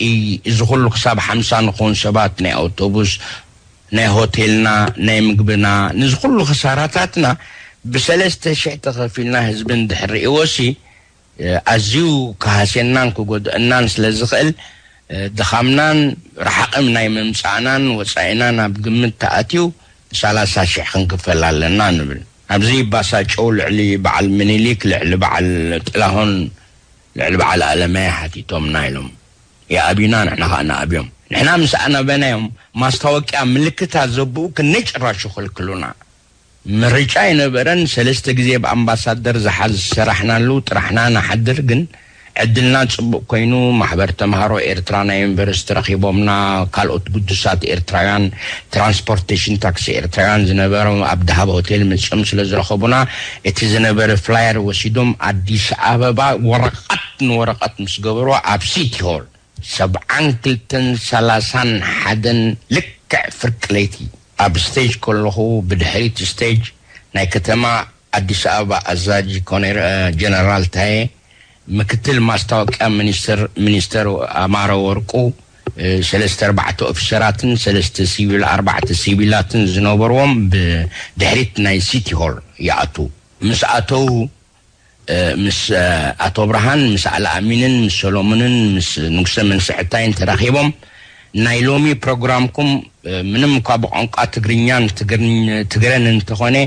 እዚ ኩሉ ክሳብ ሓምሳ ንኾን ሰባት ናይ ኣውቶቡስ፣ ናይ ሆቴልና፣ ናይ ምግብና፣ ንዚ ኩሉ ክሳራታትና ብሰለስተ ሽሕ ተኸፊልና ህዝቢ እንድሕር ርእይዎሲ፣ ኣዝዩ ክሃስየናን ክጎድአናን ስለ ዝኽእል፣ ድኻምናን ርሓቕም ናይ ምምጻእናን ወጻኢና ናብ ግምት ተኣትዩ ሰላሳ ሽሕ ክንክፈል ኣለና ንብል። ኣብዚ ባሳጨው ልዕሊ በዓል ምኒልክ፣ ልዕሊ በዓል ጥላሁን፣ ልዕሊ በዓል ኣለማየ ሓቲቶምና ኢሎም። ይኣብዩና፣ ንሕና ኸኣ ንኣብዮም። ንሕና ምስ ኣናበናዮም ማስታወቅያ ምልክታት ዘብኡ ክንደይ ጭራሹ ክልክሉና። ምርጫ ኣይነበረን። ሰለስተ ግዜ ብኣምባሳደር ዝሓዝ ዝሰራሕናሉ ጥራሕና ንሓድር፣ ግን ዕድልና ጽቡቕ ኮይኑ ማሕበር ተምሃሮ ኤርትራ ናይ ዩኒቨርሲቲ ረኺቦምና። ካልኦት ግዱሳት ኤርትራውያን ትራንስፖርቴሽን ታክሲ ኤርትራውያን ዝነበሩ ኣብ ደሃብ ሆቴል መጺኦም ስለ ዝረኸቡና እቲ ዝነበረ ፍላየር ወሲዶም ኣዲስ ኣበባ ወረቐት ንወረቐት ምስ ገበርዎ ኣብ ሲቲ ሆል ሰብዓን ክልተን ሰላሳን ሓደን ልክዕ ፍርቂ ለይቲ ኣብ ስቴጅ ከለኹ ብድሕሪት ስቴጅ ናይ ከተማ ኣዲስ ኣበባ ኣዛጂ ኮኔር ጀነራል ታየ፣ ምክትል ማስታወቅያ ሚኒስትር ሚኒስተር ኣማረ ወርቁ፣ ሰለስተ ኣርባዕተ ኦፊሰራትን ሰለስተ ሲቪል ኣርባዕተ ሲቪላትን ዝነበርዎም ብድሕሪት ናይ ሲቲ ሆል ይኣቱ። ምስ ኣተው ምስ ኣቶ ብርሃን ምስ ኣልኣሚንን ምስ ሰሎሙንን ምስ ንጉሰ መንስዕታይን ተራኺቦም ናይ ሎሚ ፕሮግራምኩም ምንም እኳ ብቋንቋ ትግርኛን ትግረን እንተኾነ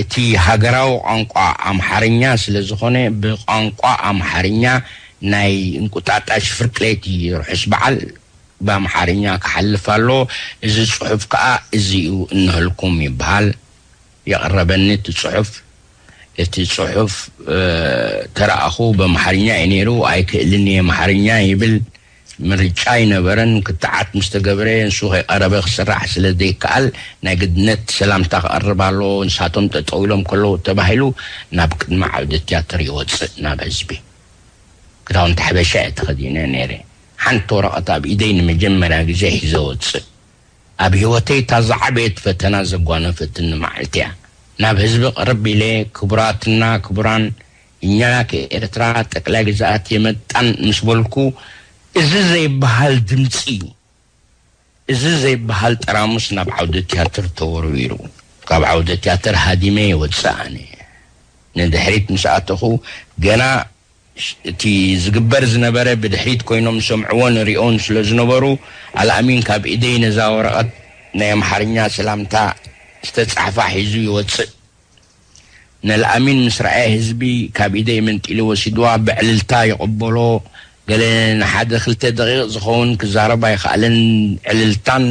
እቲ ሃገራዊ ቋንቋ ኣምሓርኛ ስለ ዝኾነ ብቋንቋ ኣምሓርኛ ናይ እንቁጣጣሽ ፍርቂ ለይቲ ርሑስ በዓል ብኣምሓርኛ ክሓልፍ ኣሎ። እዚ ጽሑፍ ከኣ እዚ እዩ እንሀልኩም ይበሃል። የቕረበኒ እቲ ጽሑፍ። እቲ ጽሑፍ ተረኣኹ በምሓርኛ እዩ ነይሩ። ኣይክእልን እየ ምሓርኛ ይብል። ምርጫ ኣይነበረን። ክትዓት ምስ ተገብረ ንሱ ከይቐረበ ክስራሕ ስለ ዘይከኣል ናይ ግድነት ሰላምታ ክቐርብ ኣለዎ። ንሳቶም ጠጠው ኢሎም ከለዉ ተባሂሉ ናብ ቅድሚ ዓውዲ ትያትር ይወፅእ ናብ ህዝቢ። ክዳውንቲ ሓበሻ እየ ተኸዲነ ነይረ። ሓንቲ ወረቐት ኣብ ኢደይ ንመጀመርያ ግዜ ሒዘ ወፅእ። ኣብ ህይወተይ እታ ዝዓበየት ፈተና ዘጓነፈትኒ መዓልቲ እያ። ናብ ህዝቢ ቅርብ ኢለ፣ ክቡራትና ክቡራን፣ እኛ ከኤርትራ ጠቅላይ ግዝኣት የመጣን ምስ በልኩ፣ እዚ ዘይበሃል ድምጺ፣ እዚ ዘይበሃል ጠራሙስ ናብ ዓውደ ትያትር ተወርዊሩ። ካብ ዓውደ ትያትር ሃዲመ ይወጽእ ኣነ። ንድሕሪት ምስ ኣተኹ፣ ገና እቲ ዝግበር ዝነበረ ብድሕሪት ኮይኖም ዝሰምዕዎን ሪኦን ስለ ዝነበሩ፣ ኣልኣሚን ካብ ኢደይ ነዛ ወረቐት ናይ ኣምሓርኛ ሰላምታ ዝተጻሕፋ ሒዙ ይወጽእ። ነልኣሚን ምስ ረኣየ ህዝቢ ካብ ኢደይ መንጢሉ ወሲድዋ ብዕልልታ ይቕበሎ። ገለ ንሓደ ክልተ ደቂቕ ዝኸውን ክዛረብ ኣይከኣለን። ዕልልታን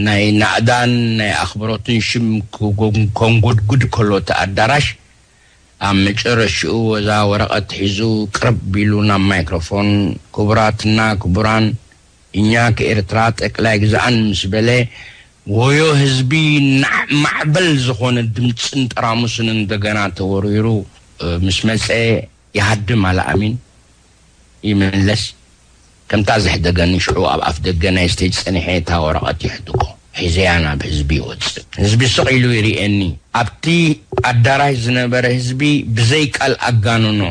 ናይ ናእዳን ናይ ኣኽብሮትን ሽም ክጎን-፣ ከንጎድጉድ ከሎ እቲ ኣዳራሽ፣ ኣብ መጨረሽኡ ወዛ ወረቐት ሒዙ ቅርብ ኢሉ ናብ ማይክሮፎን፣ ክቡራትና ክቡራን፣ እኛ ከኤርትራ ጠቅላይ ግዝኣን ምስ በለ፣ ወዮ ህዝቢ ናዕ-፣ ማዕበል ዝኾነ ድምጽን ጠራሙስን እንደገና ተወሪሩ፣ እ፣ ምስ መጸ፣ ይሃድም ኣልኣሚን ይምለስ። ከምታ ዘሕደገኒ ሽዑ ኣብ ኣፍ ደገ ናይ ስቴጅ ጸኒሐ እታ ወረቐት ይሕድጎ። ሒዘያ ናብ ህዝቢ ይወጽእ። ህዝቢ ስቕ ኢሉ ይርእየኒ። ኣብቲ ኣዳራሽ ዝነበረ ህዝቢ ብዘይ ቃል ኣጋንኖ፣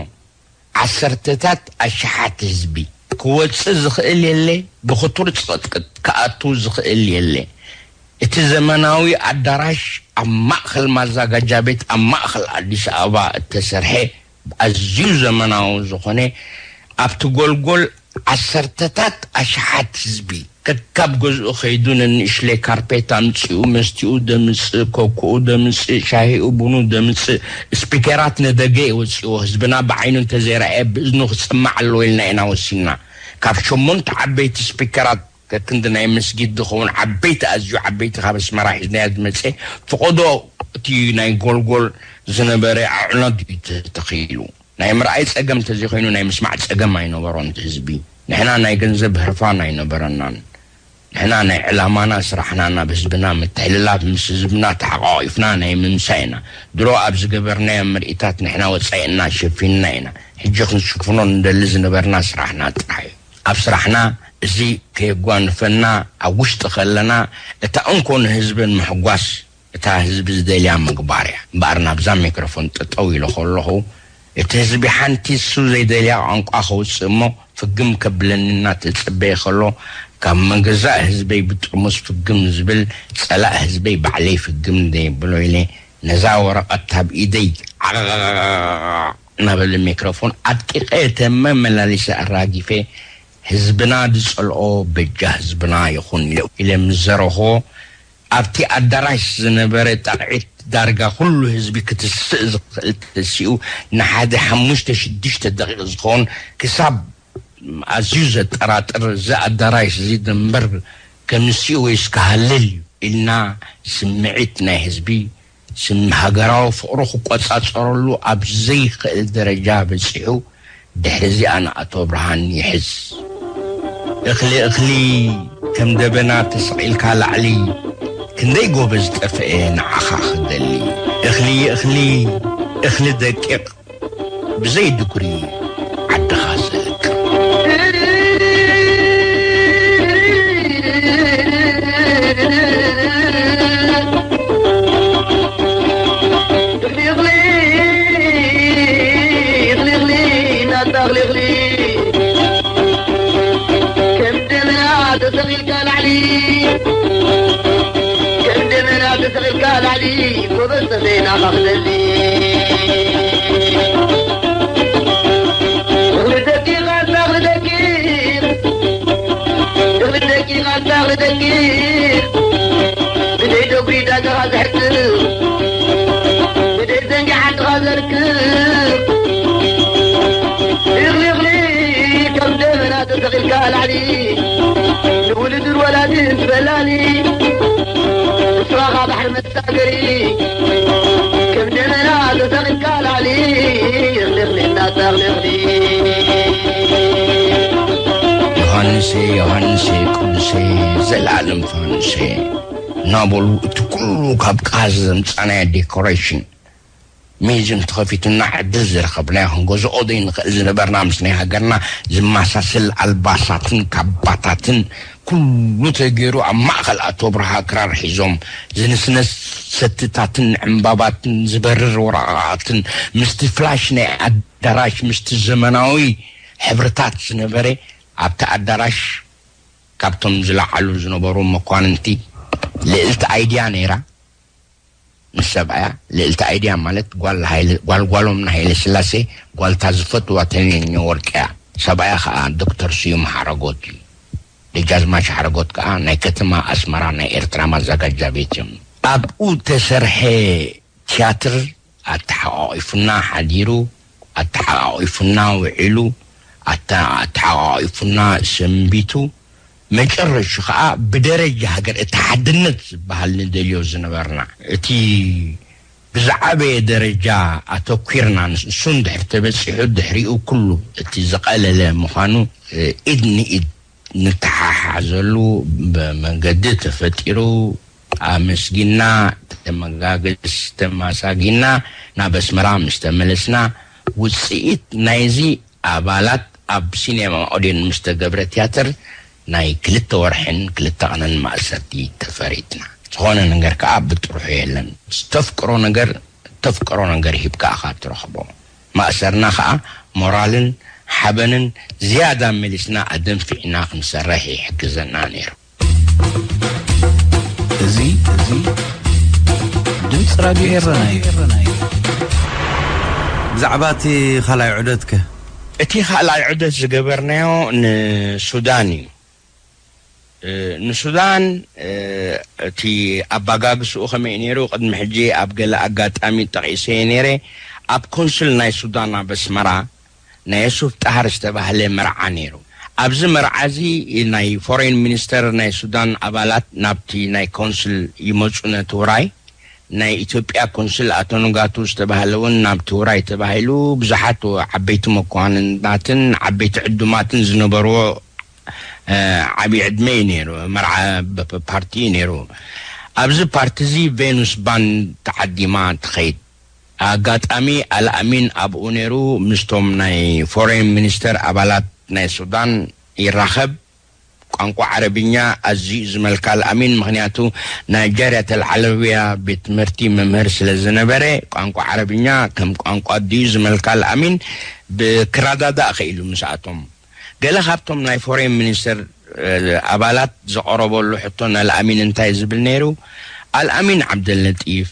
ዓሰርተታት ኣሽሓት ህዝቢ። ክወጽእ ዝኽእል የለ፣ ብኽቱር ጽቕጥቅጥ ክኣቱ ዝኽእል የለ። እቲ ዘመናዊ ኣዳራሽ ኣብ ማእከል ማዛጋጃ ቤት፣ ኣብ ማእከል ኣዲስ ኣበባ እተሰርሐ፣ ኣዝዩ ዘመናዊ ዝኾነ፣ ኣብቲ ጎልጎል ዓሰርተታት ኣሽሓት ህዝቢ ከካብ ገዝኡ ከይዱ ነንእሽለይ ካርፔት ኣምጺኡ፣ መስቲኡ ደምጽእ፣ ኮኮኡ ደምጽእ፣ ሻሂኡ ቡኑ ደምጽእ፣ ስፒከራት ነደገ የወጽእዎ። ህዝብና ብዓይኑ እንተዘይረኣየ ብእዝኑ ክሰማዕ ኣለዎ ኢልና ኢና ወሲንና። ካብ ሸሞንተ ዓበይቲ ስፒከራት ከክንዲ ናይ መስጊድ ዝኸውን ዓበይቲ፣ ኣዝዩ ዓበይቲ ካብ ኣስመራ ሒዝናዮ ዝመጸ ፍቖዶ እቲ ናይ ጎልጎል ዝነበረ ኣዕኑድ እዩ ተተኺሉ። ናይ ምርኣይ ጸገም እንተዘይኮይኑ ናይ ምስማዕ ጸገም ኣይነበሮን እቲ ህዝቢ። ንሕና ናይ ገንዘብ ህርፋን ኣይነበረናን። ንሕና ናይ ዕላማና ስራሕና ናብ ህዝብና ምትሕልላፍ፣ ምስ ህዝብና ተሓቋቒፍና ናይ ምምሳይ ኢና። ድሮ ኣብ ዝገበርናዮ ምርኢታት ንሕና ወጻኢና ሸፊንና ኢና። ሕጂ ክንሽፍኖ ንደሊ ዝነበርና ስራሕና ጥራሕ እዩ። ኣብ ስራሕና እዚ ከየጓንፈና ኣብ ውሽጢ ከለና እታ እንኮ ንህዝቢ ንምሕጓስ እታ ህዝቢ ዝደልያ ምግባር እያ። እምበኣር ናብዛ ሜክሮፎን ጠጠው ኢለ ከለኹ፣ እቲ ህዝቢ ሓንቲ እሱ ዘይደልያ ቋንቋ ከውጽእ እሞ ፍግም ከብለኒ እናተጸበየ ከሎ፣ ካብ መገዛእ ህዝበይ ብጥርሙስ ፍግም ዝብል ጸላእ ህዝበይ ባዕለይ ፍግም ዘይብሎ ኢለ ነዛ ወረቐት ኣብ ኢደይ ዓቕቕቕቕቕቕቕ እናበለ ሜክሮፎን ኣጥቂቐ ተመመላሊሰ ኣራጊፈ፣ ህዝብና ዝጸልኦ በጃ ህዝብና ይኹን ኢለ ምስ ዘረኽዎ፣ ኣብቲ ኣዳራሽ ዝነበረ ጣቕዒት ዳርጋ ኩሉ ህዝቢ ክትስእ ዝኽእል ተሲኡ፣ ንሓደ ሓሙሽተ ሽዱሽተ ደቂቕ ዝኸውን ክሳብ ኣዝዩ ዘጠራጥር፣ እዚ ኣዳራሽ እዚ ደንበር ከምስኡ ወይስ ክሃልል እዩ ኢልና ስምዒት ናይ ህዝቢ ስም ሃገራዊ ፍቕሩ ክቆጻጸረሉ ኣብ ዘይክእል ደረጃ በጺሑ፣ ድሕሪ እዚኣ ንኣቶ ብርሃን ይሕዝ። እኽሊ እኽሊ ከም ደበና ተሰቒልካ ላዕሊ፣ ክንደይ ጎበዝ ጠፍአ ንዓኻ ክደሊ። እኽሊ እኽሊ እኽሊ ደቂቕ ብዘይ ድጉሪ ዓድኻ ዘልቅቕ። እኽሊ እኽሊ ናታ እኽሊ እኽሊ ከም ደመና ተሰቒልካ ላዕሊ፣ ከም ደመና ተሰቒልካ ላዕሊ፣ ጎበዝ ተዘይናኻ ክደሊ። እኽሊ ደቂቕ ኣታ እኽሊ ደቂቕ፣ እኽሊ ደቂቕ ኣታ እኽሊ ደቂቕ፣ ብደይ ደጉሪ ዳጋኻ ዘሕቅቕ፣ ብደይ ዘንጊ ዓድኻ ዘርክብ። እኽሊ እኽሊ ከም ደመና ተሰቒልካ ላዕሊ፣ ንውሉድን ወላድን ትበላሊ። ንስኻ ባሕሪ መሳገሪ፣ ከም ደመና ተሰቒልካ ላዕሊ፣ እኽሊ እኽሊ እናታ እኽሊ እኽሊ። ዮሃንሴ፣ ዮሃንሴ፣ ቅዱሴ፣ ዘላለም ፋኑሴ እናበሉ እቲ ኩሉ ካብ ቃዝ ዘምጻናዮ ዴኮሬሽን ሚዚም ተኸፊቱና ዕድል ዝረኸብናዮ፣ ክንገዝኦ ዘይንኽእል ዝነበርና፣ ምስ ናይ ሃገርና ዝመሳሰል ኣልባሳትን ካባታትን ኩሉ ተገይሩ፣ ኣብ ማእኸል ኣቶ ብርሃ ክራር ሒዞም፣ ዝንስነስ ሰትታትን ዕምባባትን ዝበርር ወረቓቕትን፣ ምስቲ ፍላሽ ናይ ኣዳራሽ፣ ምስቲ ዘመናዊ ሕብርታት ዝነበረ፣ ኣብቲ ኣዳራሽ ካብቶም ዝለዓሉ ዝነበሩ መኳንንቲ ልእልቲ ኣይድያ ነይራ። ምስ ሰብኣያ፣ ልእልቲ ኣይድያ ማለት ጓል ሃይለ-፣ ጓል ጓሎም ንሃይለ ስላሴ፣ ጓልታ ዝፈትዋ ተሜኘ ወርቅያ። ሰብኣያ ከኣ ዶክተር ስዩም ሓረጎት እዩ። ደጃዝማች ሓረጎት ከኣ ናይ ከተማ ኣስመራ ናይ ኤርትራ ማዘጋጃ ቤት እዮም። ኣብኡ ተሰርሐ ቲያትር ኣተሓቋቒፉና ሓዲሩ፣ ኣተሓቋቒፉና ውዒሉ፣ ኣተ-፣ ኣተሓቋቒፉና ሰንቢቱ፣ መጨረሹ ኸዓ ብደረጃ ሃገር እቲ ሓድነት ዝበሃል ንደልዮ ዝነበርና፣ እቲ ብዝዓበየ ደረጃ ኣተኲርና ንሱ እንድሕር ተበጺሑ፣ ድሕሪኡ ኩሉ እቲ ዝቐለለ ምዃኑ፣ ኢድ ንኢድ ንተሓሓዘሉ ብ-፣ መንገዲ ተፈጢሩ፣ ኣመስጊና፣ ተመጋግስ፣ ተማሳጊና፣ ናብ ኣስመራ ምስ ተመለስና፣ ውጽኢት ናይዚ ኣባላት ኣብ ሲኔማ ኦዴን ምስ ተገብረ ቲያትር ናይ ክልተ ወርሕን ክልተ ቀንን ማእሰርቲ ተፈሪድና። ዝኾነ ነገር ከኣ ብጥርሑ የለን። ዝተፍቅሮ ነገር፣ ተፍቅሮ ነገር ሂብካ ኢኻ ትረኽቦ። ማእሰርና ከኣ ሞራልን ሓበንን ዝያዳ መሊስና ኣደንፊዕና ክንሰርሕ ይሕግዘና ነይሩ። እዚ፣ እዚ ድምፂ ራድዮ ኤረና እዩ። ብዛዕባ እቲ ካልኣይ ዑደትከ? እቲ ካልኣይ ዑደት ዝገበርናዮ ንሱዳን እዩ። እ፣ ንሱዳን፣ እ፣ እቲ ኣባጋግስኡ ከመይ ነይሩ? ቅድሚ ሕጂ ኣብ ገለ ኣጋጣሚ ጠቒሰዮ ነይረ። ኣብ ኮንስል ናይ ሱዳን ኣብ ኣስመራ ናይ የሱፍ ጣሃር ዝተባህለ መርዓ ነይሩ። ኣብዚ መርዓ እዚ ናይ ፎሬን ሚኒስተር ናይ ሱዳን ኣባላት ናብቲ ናይ ኮንስል ይመጹ ነቲ ውራይ። ናይ ኢትዮጵያ ኮንስል ኣቶ ንጋቱ ዝተባህለ እውን ናብቲ ውራይ ተባሂሉ፣ ብዙሓት ዓበይቲ መኳንንታትን ዓበይቲ ዕዱማትን ዝነበርዎ፣ እ፣ ዓብዪ ዕድመ እዩ ነይሩ። መርዓ ብ-፣ ብ-፣ ፓርቲ እዩ ነይሩ። ኣብዚ ፓርቲ እዚ ቬኑስ ባንድ ተዓዲማ ትኸይድ። ኣጋጣሚ ኣልኣሚን ኣብኡ ነይሩ። ምስቶም ናይ ፎሬን ሚኒስተር ኣባላት ናይ ሱዳን ይራኸብ። ቋንቋ ዓረብኛ ኣዝዩ እዩ ዝመልካ ኣልኣሚን፣ ምኽንያቱ ናይ ጃርያት ኣልዓለውያ ቤት ትምህርቲ መምህር ስለ ዝነበረ፣ ቋንቋ ዓረብኛ ከም ቋንቋ ኣዲኡ ዝመልካ ኣልኣሚን ብክረዳዳእ ኽኢሉ ምስኣቶም። ገለ ካብቶም ናይ ፎሬን ሚኒስተር፣ እ፣ ኣባላት ዘቐረበሉ ሕቶ ንኣልኣሚን እንታይ ዝብል ነይሩ? ኣልኣሚን ዓብደለጢፍ፣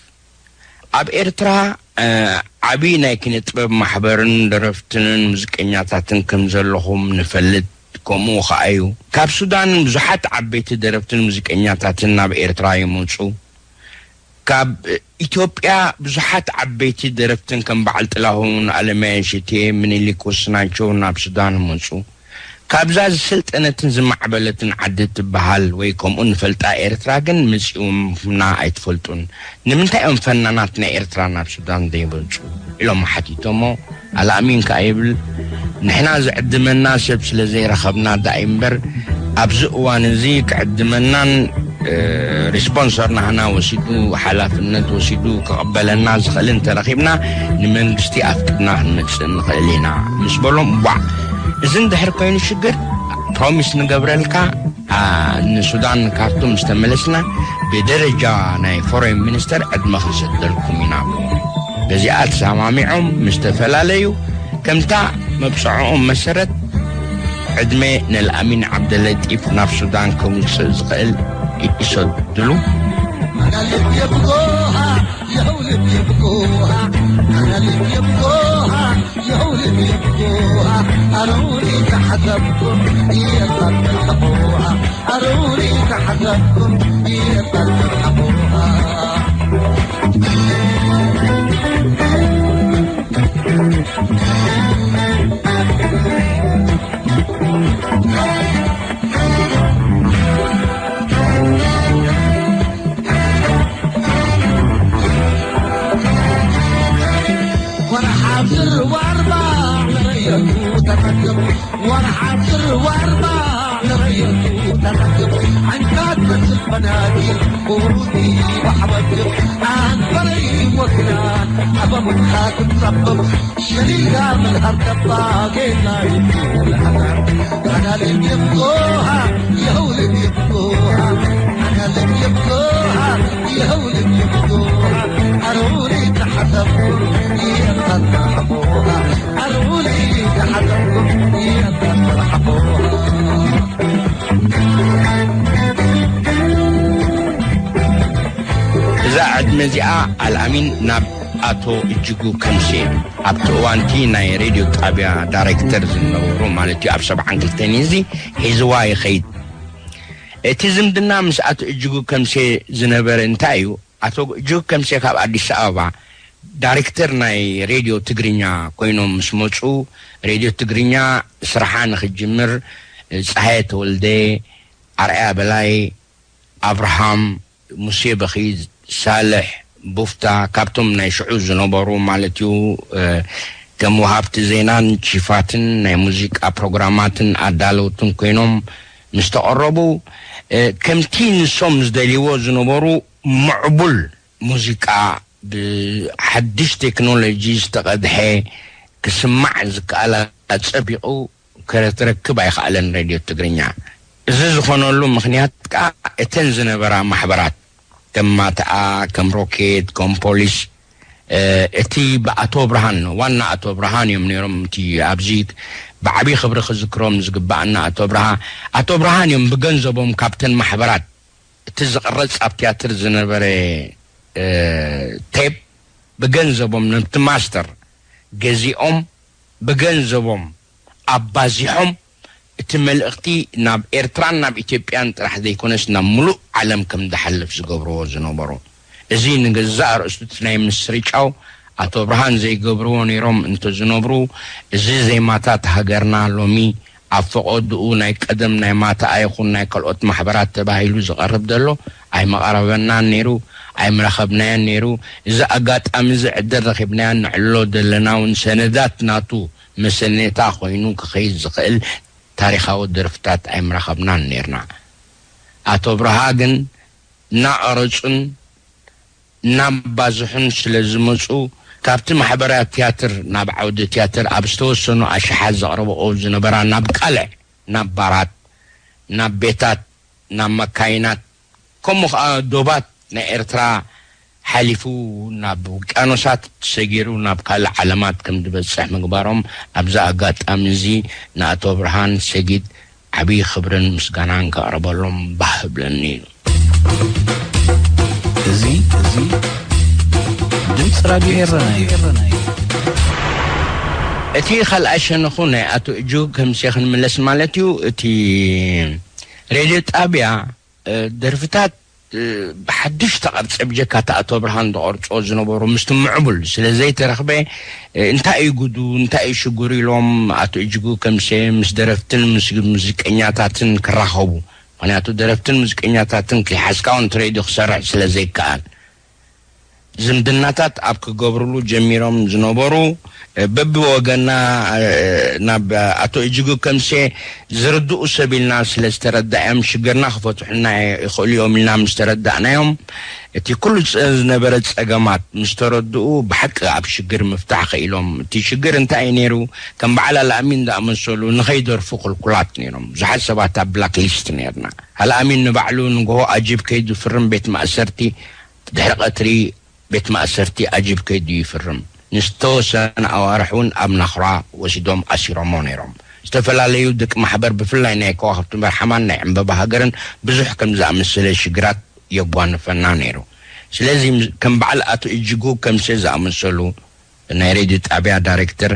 ኣብ ኤርትራ፣ እ፣ ዓቢ ናይ ኪነ ጥበብ ማሕበርን ደረፍትንን ሙዚቀኛታትን ከም ዘለኹም ንፈልጥ፣ ከምኡ ኸኣ እዩ። ካብ ሱዳን ብዙሓት ዓበይቲ ደረፍትን ሙዚቀኛታትን ናብ ኤርትራ ይመጹ። ካብ ኢትዮጵያ ብዙሓት ዓበይቲ ደረፍትን ከም በዓል ጥላሁን፣ ኣለማየሁ እሸቴ፣ ምኒልክ ወስናቸው ናብ ሱዳን መጹ። ካብዛ ዝሰልጠነትን ዝማዕበለትን ዓዲ ትበሃል ወይ ከምኡ ንፈልጣ ኤርትራ ግን መጺኦምና ኣይትፈልጡን። ንምንታይ እዮም ፈናናት ናይ ኤርትራ ናብ ሱዳን ዘይመጹ? ኢሎም ሓቲቶሞ። ኣልኣሚን ከኣ ይብል፣ ንሕና ዝዕድመና ሰብ ስለ ዘይረኸብና ደኣ እምበር፣ ኣብዚ እዋን እዚ ክዕድመናን፣ እ፣ ሪስፖንሰር ናህና ወሲዱ፣ ሓላፍነት ወሲዱ ክቕበለና ዝኽእል እንተረኺብና፣ ንመንግስቲ ኣፍቂድና ክንመጽእ ንኽእል ኢና ምስ በሎም፣ ዋዕ፣ እዚ እንድሕር ኮይኑ ሽግር፣ ፕሮሚስ ንገብረልካ፣ ኣ፣ ንሱዳን ካርቱም ዝተመለስና፣ ብደረጃ ናይ ፎሬን ሚኒስተር ዕድመ ክንሰደልኩም ኢና። በዚኣ ተሰማሚዖም ምስ ተፈላለዩ፣ ከምታ መብጽዖኦም መሰረት፣ ዕድመ ንልኣሚን ዓብደለጢፍ ናብ ሱዳን ከምውጽእ ዝኽእል ይሰድሉ። ተረየቱ ተረክብ ዓይንካ ትመስል ፈናጅል ቁሩኒ ባሕበትብ ኣንበረይ ወግና ኣበሙካ ትጸብብ ሸሊላ መልሃር ተባ ጌና ይቱ ለኣና ኣናልን የምጎሃ የህውልን የምጎሃ ኣናልን የምጎሃ የህውልን የምጎሃ ኣሮኒ ተሓሰብኩ የታታሓቦሃ ኣሮኒ ተሓሰብኩ የታታሓቦሃ እዛ ዕድመ እዚኣ ኣልኣሚን ናብ ኣቶ እጅጉ ከምሴ፣ ኣብቲ እዋንቲ ናይ ሬድዮ ጣብያ ዳይሬክተር ዝነበሩ ማለት እዩ፣ ኣብ ሰብዓን ክልተን እዚ ሒዝዋ ይኸይድ። እቲ ዝምድና ምስ ኣቶ እጅጉ ከምሴ ዝነበረ እንታይ እዩ? ኣቶ እጅጉ ከምሴ ካብ ኣዲስ ኣበባ ዳይሬክተር ናይ ሬድዮ ትግርኛ ኮይኖም ምስ መፁ፣ ሬድዮ ትግርኛ ስርሓ ንክጅምር ፀሃየ ተወልደ፣ ኣርኣያ በላይ፣ ኣብርሃም፣ ሙሴ በኺት፣ ሳልሕ፣ ቡፍታ፣ ካብቶም ናይ ሽዑ ዝነበሩ ማለት እዩ፣ ከም ወሃብቲ ዜናን ቺፋትን ናይ ሙዚቃ ፕሮግራማትን ኣዳለውትን ኮይኖም ምስ ተቐረቡ፣ ከምቲ ንሶም ዝደልይዎ ዝነበሩ ምዕቡል ሙዚቃ ብሓድሽ ቴክኖሎጂ ዝተቐድሐ ክስማዕ ዝከኣል ኣጸቢቑ ክረክብ ኣይኸኣለን ሬድዮ ትግርኛ። እዚ ዝኾነሉ ምኽንያት ከኣ እተን ዝነበራ ማሕበራት ከም ማትኣ፣ ከም ሮኬት፣ ከም ፖሊስ፣ እቲ ብኣቶ ብርሃን፣ ዋና ኣቶ ብርሃን እዮም ነይሮም። እቲ ኣብዚ ብዓብዪ ክብሪ ክዝክሮም ዝግባኣና ኣቶ ብርሃ-፣ ኣቶ ብርሃን እዮም ብገንዘቦም ካብተን ማሕበራት እቲ ዝቕረጽ ኣብ ትያትር ዝነበረ ቴፕ ብገንዘቦም ነቲ ማስተር ገዚኦም ብገንዘቦም ኣባዚሖም እቲ መልእኽቲ ናብ ኤርትራን ናብ ኢትዮጵያን ጥራሕ ዘይኮነስ ናብ ምሉእ ዓለም ከም ዝሓልፍ ዝገብርዎ ዝነበሩ። እዚ ንገዛእ ርእሱ እቲ ናይ ምስርጫው ኣቶ ብርሃን ዘይገብርዎ ነይሮም እንተዝነብሩ፣ እዚ ዜማታት ሃገርና ሎሚ ኣብ ፈቐድኡ ናይ ቀደም ናይ ማትኣ ይኹን ናይ ካልኦት ማሕበራት ተባሂሉ ዝቐርብ ዘሎ ኣይመቐረበናን ነይሩ፣ ኣይምረኸብናዮን ነይሩ። እዚ ኣጋጣሚ እዚ ዕድል ረኺብናዮ ንዕሎ ዘለና እውን ሰነዳት ናቱ መሰነይታ ኮይኑ ክኸይድ ዝኽእል ታሪኻዊ ደርፍታት ኣይምረኸብናን ነይርና። ኣቶ ብርሃ ግን እናቐረጹን እናባዝሑን ስለ ዝመጹ፣ ካብቲ ማሕበራት ትያትር ናብ ዓውዲ ትያትር ኣብ ዝተወሰኑ ኣሽሓት ዘቕርብኦ ዝነበራ ናብ ቃልዕ፣ ናብ ባራት፣ ናብ ቤታት፣ ናብ መካይናት፣ ከምኡ ኸኣ ዶባት ናይ ኤርትራ ሓሊፉ ናብ ውቅያኖሳት ሰጊሩ ናብ ካልእ ዓለማት ከም ዝበጽሕ ምግባሮም፣ ኣብዚ ኣጋጣሚ እዚ ንኣቶ ብርሃን ሰጊድ ዓብዪ ክብርን ምስጋናን ከቕርበሎም ባህ እብለኒ እዩ። እዚ፣ እዚ ድምፂ ራድዮ ኤረና እዩ። እቲ ካልኣይ ሸነኹ ናይ ኣቶ እጁ ከምሴ ክንምለስ ማለት እዩ። እቲ ሬድዮ ጣብያ፣ እ፣ ደርፍታት፣ እ፣ ብሓድሽ ተቐርጸ ብጀካ እቲ ኣቶ ብርሃን ዝቐርጾ ዝነበሩ ምስቲ ምዕቡል ስለ ዘይተረኽበ፣ እ፣ እንታይ እዩ ጉዱ፣ እንታይ እዩ ሽጉር ኢሎም ኣቶ እጅጉ ከምሴ ምስ ደረፍትን ምስ ሙዚቀኛታትን ክራኸቡ። ምኽንያቱ ደረፍትን ሙዚቀኛታትን ከይሓዝካ እውን እቲ ሬድዮ ክሰርሕ ስለ ዘይከኣል። ዝምድናታት ኣብ ክገብርሉ ጀሚሮም ዝነበሩ፣ እ፣ በብወገና፣ እ፣ ናብ ኣቶ እጅጉ ከምሴ ዝርድኡ ሰብ ኢልና ስለ ዝተረዳእዮም ሽግርና ክፈትሑልና ይኽእሉ እዮም ኢልና ምስ ተረዳእናዮም፣ እቲ ኩሉ ጸ-፣ ዝነበረ ጸገማት ምስ ተረድኡ ብሓቂ ኣብ ሽግር ምፍታሕ ክኢሎም። እቲ ሽግር እንታይ እዩ ነይሩ? ከም በዓል ኣልኣሚን ዝኣመሰሉ ንኸይደርፉ ክልኩላት ነይሮም። ብዙሓት ሰባት ኣብ ብላክ ሊስት ነይርና። ኣልኣሚን ንባዕሉ ንግሆ ኣጂብ ከይዱ ፍርም ቤት ማእሰርቲ ድሕሪ ቀትሪ ቤት ማእሰርቲ ኣጂብ ከይዱ ይፍርም። ንዝተወሰነ ኣዋርሕ እውን ኣብ ናኹራ ወሲዶም ኣሲሮሞ ነይሮም። ዝተፈላለዩ ደቂ ማሕበር ብፍላይ ናይ ከዋኽብቲ በርሓማን ናይ ዕምበባ ሃገርን ብዙሕ ከም ዝኣመሰለ ሽግራት የጓንፈና ነይሩ። ስለዚ ከም በዓል ኣቶ እጅጉ ከምሴ ዝኣመሰሉ ናይ ሬድዮ ጣብያ ዳይሬክተር፣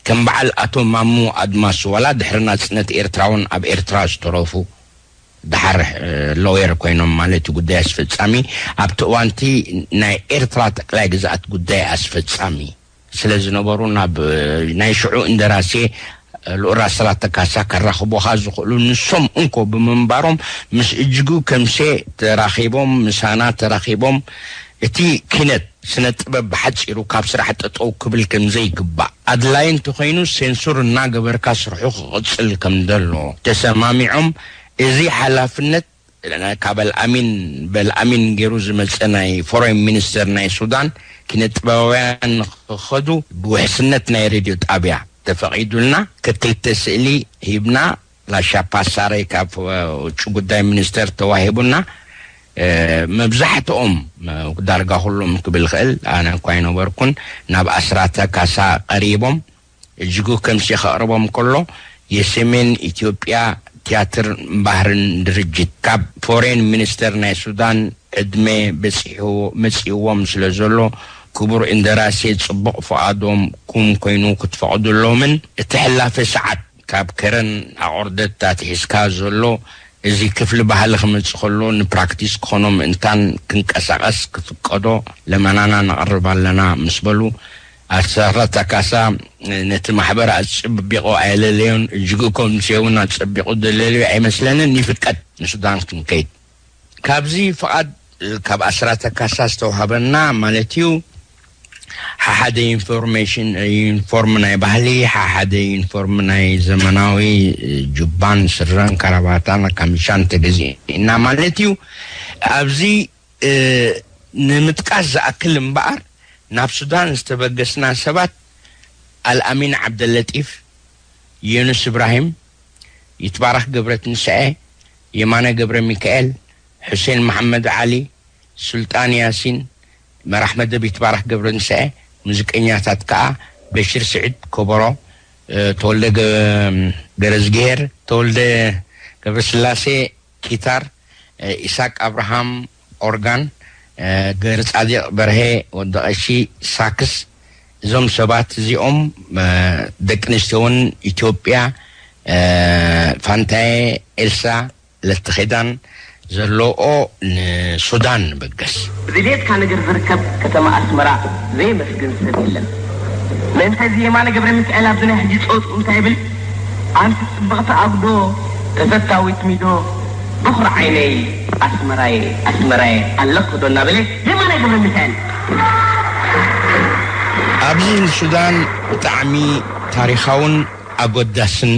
ከም በዓል ኣቶ ማሙ ኣድማስ ዋላ ድሕሪ ናጽነት ኤርትራ እውን ኣብ ኤርትራ ዝተረፉ ደሓር ሎየር ኮይኖም ማለት እዩ ጉዳይ ኣስፈጻሚ ኣብቲ እዋንቲ ናይ ኤርትራ ጠቅላይ ግዝኣት ጉዳይ ኣስፈጻሚ ስለ ዝነበሩ ናብ ናይ ሽዑ እንደራሴ ልኡር ኣስራተ ካሳ ከራኽቡኻ ዝኽእሉ ንሶም እንኮ ብምንባሮም ምስ እጅጉ ከምሴ ተራኺቦም ምሳና ተራኺቦም እቲ ኪነት ስነ ጥበብ ብሓጺሩ ካብ ስራሕ ጠጠው ክብል ከም ዘይግባእ ኣድላይ እንተኾይኑ ሴንሱር እናገበርካ ስርሑ ክቕጽል ከም ዘሎ ተሰማሚዖም እዚ ሓላፍነት ካብ ኣልኣሚን በልኣሚን ገይሩ ዝመፀ ናይ ፎሬን ሚኒስተር ናይ ሱዳን ኪነ ጥበባውያን ንክኸዱ ብውሕስነት ናይ ሬድዮ ጣብያ ተፈቒዱልና። ክልተ ስእሊ ሂብና። ላሻፓሳረይ ካብ ውጭ ጉዳይ ሚኒስተር ተዋሂቡና። መብዛሕትኦም ዳርጋ ኩሎም ክብል ክእል ኣነ እኳ ኣይነበርኩን ናብ ኣስራተ ካሳ ቀሪቦም። እጅጉ ከምሲ ከቕርቦም ከሎ የሰሜን ኢትዮጵያ ቲያትር ባህርን ድርጅት ካብ ፎሬን ሚኒስተር ናይ ሱዳን ዕድመ በፂሕዎ መፂእዎም ስለ ዘሎ ክቡር እንደራሴ ፅቡቕ ፍቓዶም ኩም ኮይኑ ክትፈቕዱሎምን እቲ ሕላፈ ሰዓት ካብ ከረን ኣቑርደት ኣትሒዝካ ዘሎ እዚ ክፍሊ ባህሊ ክመፅእ ከሎ ንፕራክቲስ ክኾኖ ምእንታን ክንቀሳቐስ ክፍቀዶ ለመናና ነቕርብ ኣለና ምስ በሉ ኣስራተ ካሳ ነቲ ማሕበር ኣጸቢቑ ኣየለለዮን። እጅጉ ኮሚቴ እውን ኣጸቢቑ ደለልዮ ኣይመስለንን። ይፍቀድ ንሱዳን ክንከይድ። ካብዚ ፍቓድ ካብ ኣስራተ ካሳ ዝተዋሃበና ማለት እዩ። ሓሓደ ኢንፎርሜሽን ዩኒፎርም ናይ ባህሊ፣ ሓሓደ ዩኒፎርም ናይ ዘመናዊ ጁባን ስረን ካራባታን ካምሻን ተገዚእና ማለት እዩ። ኣብዚ ንምጥቃስ ዝኣክል እምበኣር ናብ ሱዳን ዝተበገስና ሰባት ኣልኣሚን ዓብደለጢፍ፣ ዮኑስ እብራሂም፣ ይትባረክ ገብረትንሳኤ፣ የማነ ገብረ ሚካኤል፣ ሑሴን መሓመድ ዓሊ፣ ሱልጣን ያሲን፣ መራሕ መደብ ይትባረክ ገብረትንሳኤ፣ ሙዚቀኛታት ከኣ በሽር ስዒድ ኮቦሮ፣ ተወልደ ገረዝግሄር፣ ተወልደ ገብረስላሴ ኪታር፣ ኢሳቅ ኣብርሃም ኦርጋን፣ ገብረጻዲቕ በርሄ ወዲ ቀሺ ሳክስ። እዞም ሰባት እዚኦም ደቂ ኣንስትዮ እውን ኢትዮጵያ፣ ፋንታዬ፣ ኤልሳ፣ ለተኺዳን ዘለኦ ንሱዳን ንበገስ። ብድሌትካ ነገር ዝርከብ ከተማ ኣስመራ ዘየመስግን ሰብ የለን። ምእንተ እዚ የማነ ገብረ ሚካኤል ኣብዚ ናይ ሕጂ ጸውጽኡ እንታይ ይብል? ኣንቲ ጽብቕቲ ኣጉዶ፣ ተፈታዊት ሚዶ፣ በኹሪ ዓይነይ ኣስመራየ ኣስመራየ ኣለኺ ዶ እናበለ የማነ ገብረ ሚካኤል። ኣብዚ ንሱዳን ብጣዕሚ ታሪኻውን ኣጎዳስን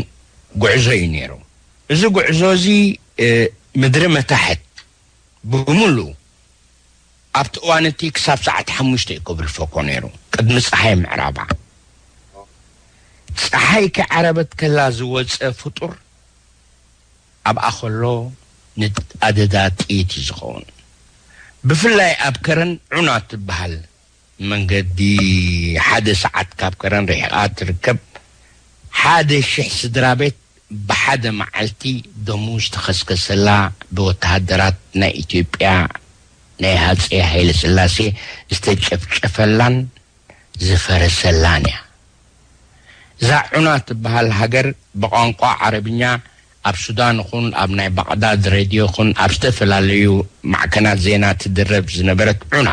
ጉዕዞ እዩ ነይሩ። እዚ ጉዕዞ እዚ ምድሪ መታሕት ብምሉኡ ኣብቲ እዋን እቲ ክሳብ ሰዓት ሓሙሽተ እዩ ከብልፈኮ ነይሩ። ቅድሚ ፀሓይ ምዕራባ ፀሓይ ከዓረበት ከላ ዝወፀ ፍጡር ኣብኣ ከሎ ንኣደዳ ጥይት እዩ ዝኸውን። ብፍላይ ኣብ ከረን ዑና ትበሃል መንገዲ ሓደ ሰዓት ካብ ከረን ርሒቓ ትርከብ ሓደ ሽሕ ስድራ ቤት ብሓደ መዓልቲ ደሙ ዝተኸስከሰላ ብወተሃደራት ናይ ኢትዮጵያ ናይ ሃፀይ ሃይለ ስላሴ ዝተጨፍጨፈላን ዝፈረሰላን እያ። እዛ ዑና ትበሃል ሃገር ብቋንቋ ዓረብኛ ኣብ ሱዳን ይኹን ኣብ ናይ ባቕዳድ ሬድዮ ይኹን ኣብ ዝተፈላለዩ ማዕከናት ዜና ትድረብ ዝነበረት ዑና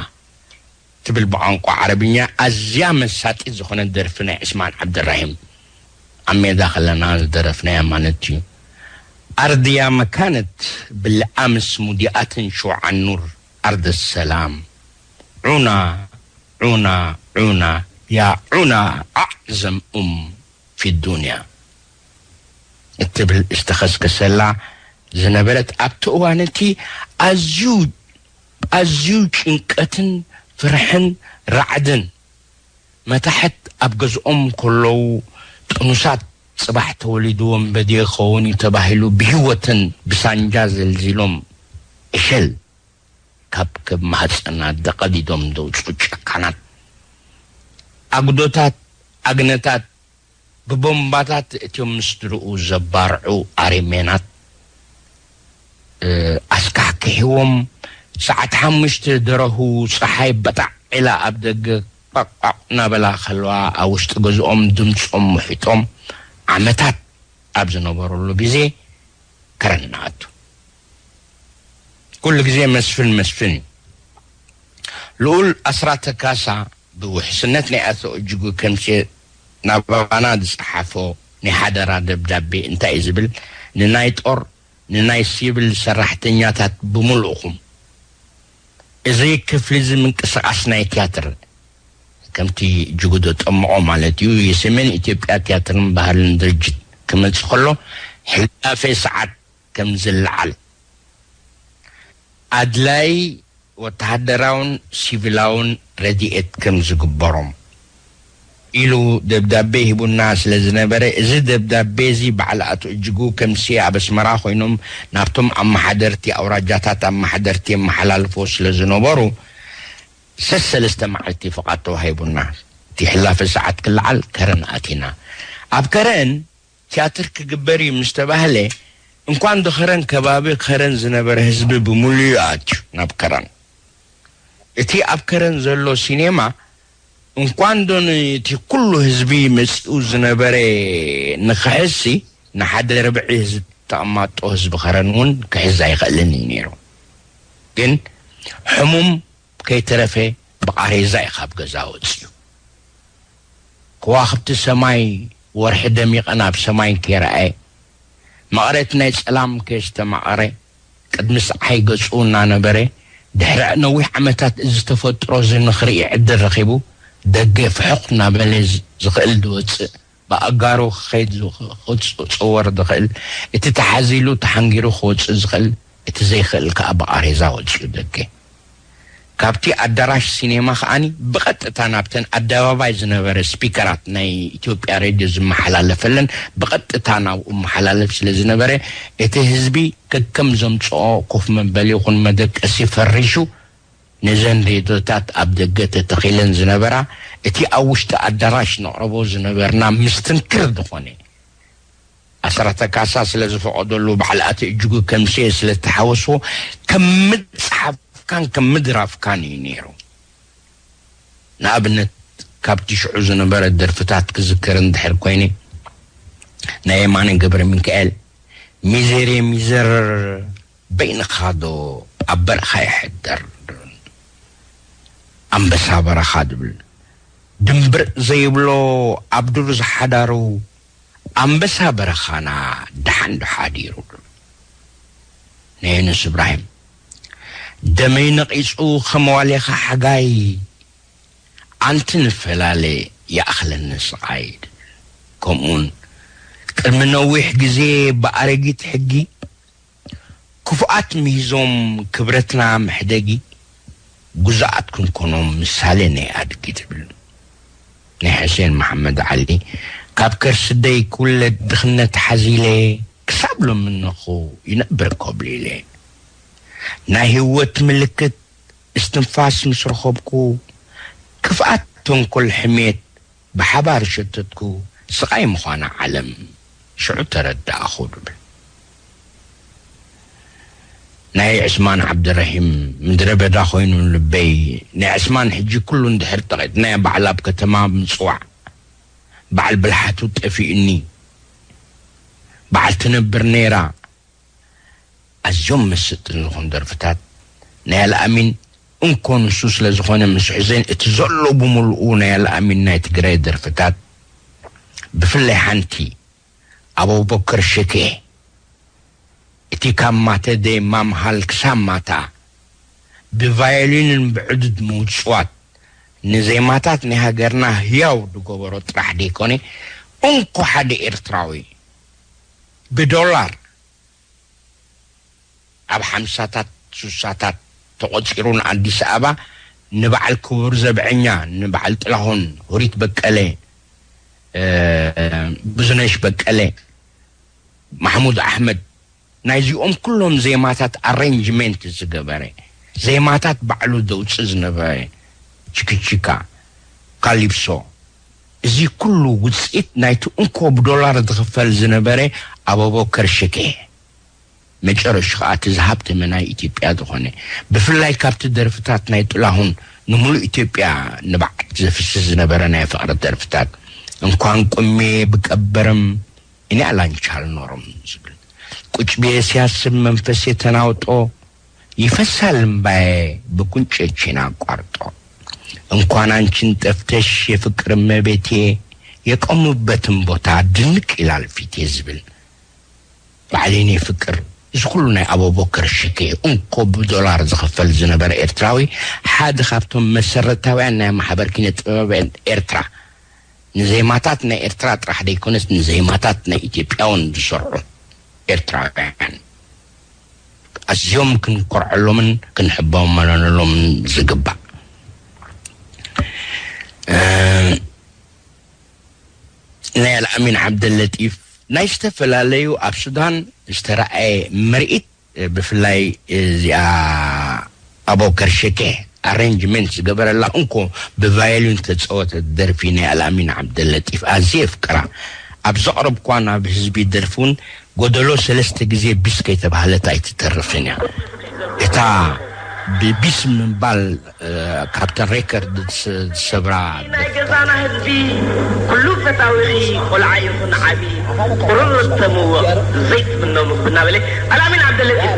ትብል ብቋንቋ ዓረብኛ ኣዝያ መሳጢት ዝኾነት ደርፊ ናይ ዕስማን ዓብደራሂም ኣብ ሜዳ ከለና ዝደረፍናያ ማለት እዩ። ኣርድያ መካነት ብልኣምስ ሙዲኣትን ሸውዓን ኑር ኣርደ ሰላም ዑና ዑና ዑና ያ ዑና ኣዕዘም ኡም ፊ ዱንያ እትብል ዝተኸስከሰላ ዝነበረት ኣብቲ እዋን እቲ ኣዝዩ ኣዝዩ ጭንቀትን ፍርሕን ራዕድን መታሕት ኣብ ገዝኦም ከለዉ ጥኑሳት ጽባሕ ተወሊዱ ወንበዴ ክኸውን እዩ ተባሂሉ ብህይወትን ብሳንጃ ዘልዚሎም ዕሸል ካብ ከብ ማህፀና ደቐዲዶም ዘውፅኡ ጨካናት ኣጉዶታት ኣግነታት ብቦምባታት እትዮም ምስድርኡ ዘባርዑ ኣሬሜናት ኣስካሕኪሕዎም ሰዓት ሓሙሽተ ደረሁ ፀሓይ በጣዕ ኢላ ኣብ ደገ ቋቋቕ እናበላ ከለዋ ኣብ ውሽጢ ገዝኦም ድምፆም ውሒጦም ዓመታት ኣብ ዝነበረሉ ግዜ ከረን ንኣቱ። ኩሉ ግዜ መስፍን መስፍን እዩ። ልኡል ኣስራተ ካሳ ብውሕስነት ናይ ኣቶ እጅጉ ከምሴ ናባና ዝጸሓፎ ናይ ሓደራ ደብዳቤ እንታይ እዩ ዝብል? ንናይ ጦር ንናይ ሲቪል ሰራሕተኛታት ብምልእኹም እዚ ክፍሊ እዚ ምንቅስቃስ ናይ ትያትር ከምቲ ጅጉዶ ጠምቆ ማለት እዩ የሰሜን ኢትዮጵያ ትያትርን ባህልን ድርጅት ክመጽእ ከሎ ሕላፌ ሰዓት ከም ዝለዓል፣ ኣድላይ ወተሃደራውን ሲቪላውን ረድኤት ከም ዝግበሮም ኢሉ ደብዳቤ ሂቡና ስለ ዝነበረ፣ እዚ ደብዳቤ እዚ በዓል ኣቶ እጅጉ ከምሲ ኣብ ኣስመራ ኮይኖም ናብቶም ኣመሓደርቲ ኣውራጃታት ኣመሓደርቲ የመሓላልፎ ስለ ዝነበሩ፣ ሰሰለስተ መዓልቲ ፍቓድ ተዋሂቡና። እቲ ሕላፈ ሰዓት ክለዓል ከረን ኣቲና። ኣብ ከረን ትያትር ክግበር እዩ ምስ ተባህለ፣ እንኳን ዶ ከረን፣ ከባቢ ከረን ዝነበረ ህዝቢ ብምሉኡ ኣትዩ ናብ ከረን። እቲ ኣብ ከረን ዘሎ ሲኔማ እንኳን ዶ ነቲ ኩሉ ህዝቢ መጺኡ ዝነበረ ንኽሕዝሲ፣ ንሓደ ርብዒ ህዝቢ፣ ተቐማጦ ህዝቢ ከረን እውን ክሕዝ ኣይኽእልን እዩ ነይሩ። ግን ሕሙም ከይተረፈ ብቓሬዛ እዩ ካብ ገዛ ወጺኡ። ከዋኽብቲ ሰማይ፣ ወርሒ ደሚቐን ኣብ ሰማይ ከይረኣየ፣ መቐረት ናይ ጸላም ከየስተማቐረ፣ ቅድሚ ሰዓይ ገጹ እናነበረ፣ ድሕሪ ነዊሕ ዓመታት እዚ ተፈጥሮ እዚ ንኽርኢ ዕድል ረኺቡ፣ ደገ ፍሑኽ እናበለ ዝ-፣ ዝኽእል ዝወጽእ፣ ብኣጋሩ ክኸይድ ዝኽ-፣ ክጽ-፣ ክጽወር ዝኽእል፣ እቲ ተሓዚሉ ተሓንጊሩ ክወጽእ ዝኽእል፣ እቲ ዘይክእል ከኣ ብቓሬዛ ወጺኡ ደገ። ካብቲ ኣዳራሽ ሲኔማ ከኣኒ ብቐጥታ ናብተን ኣደባባይ ዝነበረ ስፒከራት ናይ ኢትዮጵያ ሬድዮ ዝመሓላለፈለን ብቐጥታ ናብኡ መሓላለፍ ስለ ዝነበረ፣ እቲ ህዝቢ ከከም ዘምጽኦ ኮፍ መበሊ ይኹን መደቀሲ ፈሪሹ፣ ነዘን ሬድዮታት ኣብ ደገ ተተኺለን ዝነበራ፣ እቲ ኣብ ውሽጢ ኣዳራሽ ነቕርቦ ዝነበርና ምስትንክር ዝኾነ ኣስራተ ካሳ ስለ ዝፈቐደሉ፣ በዓል ኣቶ እጅጉ ከምስኤ ስለ ዝተሓወስዎ፣ ከም ምጽሓፍካን ከም ምድራፍካን እዩ ነይሩ። ንኣብነት፣ ካብቲ ሽዑ ዝነበረ ደርፍታት ክዝክር እንድሕር ኮይነ፣ ናይ የማነ ገብረ ሚካኤል፣ ሚዘር ሚዘር፣ በይንኻ ዶ ኣብ በረኻ ይሕደር፣ ኣንበሳ በረኻ ድብል፣ ድምብርእ ዘይብሎ ኣብ ዱር ዝሓዳሩ፣ ኣንበሳ በረኻና ደሓን ዶ ሓዲሩ፣ ናይ ዩኑስ እብራሂም፣ ደመይ ነቒጹ ከም ዋሌኻ ሓጋይ፣ ኣንቲ ንፈላለ ይኣኽለኒ ስቓይ። ከምኡውን ቅድሚ ነዊሕ ግዜ ብኣረጊት ሕጊ ክፉኣት ምሂዞም ክብረትና መሕደጊ፣ ግዙኣት ክንኮኖም ምሳሌ ናይ ኣድጊ ትብል ናይ ሕሴን መሓመድ ዓሊ፣ ካብ ከርሲ ደይ ክውለድ ድኽነት ሓዚለ ክሳብ ሎሚ እነኹ ይነብር ኮብሊለ። ናይ ህይወት ምልክት እስትንፋስ ምስ ረኸብኩ፣ ክፍኣት፣ ተንኮል፣ ሕሜት ብሓባር ሸተትኩ፣ ስቓይ ምዃና ዓለም ሽዑ ተረዳእኹ ድብል። ናይ ዕስማን ዓብደረሂም ምድረ በዳ ኮይኑ ልበይ፣ ናይ ዕስማን ሕጂ ኩሉ እንድሕር ጠቒጥናዮ፣ በዓል ኣብ ከተማ ምጽዋዕ፣ በዓል ብልሓቱ ጠፊኡኒ፣ በዓል ትነብር ነይራ፣ ኣዝዮም መሰጥን ዝኾኑ ደርፍታት ናይ ኣልኣሚን እንኮ ንሱ ስለ ዝኾነ ምስ ሕዜን እቲ ዘሎ ብምልኡ ናይ ኣልኣሚን ናይ ትግራይ ደርፍታት ብፍላይ ሓንቲ ኣቡበከር ሸኬ እቲ ካብ ማተ ደይ ማምሃል ክሳብ ማታ ብቫዮሊንን ብዕዱድ ምውጽዋት ንዜማታት ናይ ሃገርና ህያው ዝገበሮ ጥራሕ ደይኮነ እንኮ ሓደ ኤርትራዊ ብዶላር ኣብ ሓምሳታት ሱሳታት ተቖጺሩ ንኣዲስ ኣበባ ንበዓል ክቡር ዘብዐኛ፣ ንበዓል ጥላሁን፣ ሁሪት በቀለ፣ ብዙነሽ በቀለ፣ ማሕሙድ ኣሕመድ፣ ናይዚኦም ኩሎም ዜማታት ኣሬንጅመንት ዝገበረ፣ ዜማታት ባዕሉ ዘውፅእ ዝነበረ፣ ችክችካ፣ ካሊፕሶ፣ እዚ ኩሉ ውፅኢት ናይቲ እንኮ ብዶላር ዝኽፈል ዝነበረ ኣበቦከር ሽኬ፣ መጨረሹ ከዓ እቲ ዝሃብተመ ናይ ኢትዮጵያ ዝኾነ፣ ብፍላይ ካብቲ ደርፍታት ናይ ጥላሁን ንምሉእ ኢትዮጵያ ንባዓት ዘፍስስ ዝነበረ ናይ ፍቕሪ ደርፍታት፣ እንኳን ቁሜ ብቀበርም እኔ አላንቺ አልኖርም ዝብል፣ ቁጭ ብዬ ሲያስብ መንፈሴ ተናውጦ፣ ይፈሳል እምባዬ ብጉንጮቼን አቋርጦ፣ እንኳን አንቺን ጠፍተሽ የፍቅር እመቤቴ፣ የቆሙበትን ቦታ ድንቅ ይላል ፊቴ ዝብል፣ ባዕለይ ናይ ፍቅር፣ እዚ ኩሉ ናይ ኣቡበከር ሽኬ እንኮ ብዶላር ዝኽፈል ዝነበረ ኤርትራዊ፣ ሓደ ካብቶም መሰረታውያን ናይ ማሕበር ኪነ ጥበባውያን ኤርትራ፣ ንዜማታት ናይ ኤርትራ ጥራሕ ደይኮነስ ንዜማታት ናይ ኢትዮጵያ እውን ዝሰርሑ ኤርትራውያን ኣዝዮም ክንኮርዐሎምን ክንሕበመሎምን ዝግባእ። እ፣ ናይ ኣልኣሚን ዓብደለጢፍ ናይ ዝተፈላለዩ ኣብ ሱዳን ዝተረኣየ ምርኢት፣ እ፣ ብፍላይ እዚኣ ኣቦ ከርሸኬ ኣሬንጅመንት ዝገበረላ እንኮ ብቫዮሊን ተጸወተት ደርፊ ናይ ኣልኣሚን ዓብደለጢፍ ኣዝየ የፍቅራ። ኣብ ዘቕረብኳ ናብ ህዝቢ ደርፊ እውን ጎደሎ ሰለስተ ግዜ ቢስ ከይተባህለት ኣይትተርፍን እያ። እታ ብቢስ ምባል፣ እ፣ ካብተን ሬከርድ ዝስ-፣ ዝሰብራ ናይ ደርፊታት። ገዛና ህዝቢ ኩሉ ፈታዊኺ፣ ቆልዓ ይኹን ዓቢ፣ ቁርርት ተምወቕ ዘይትምኖ ምግቢ እናበለ ኣልኣሚን ዓብደለጢፍ።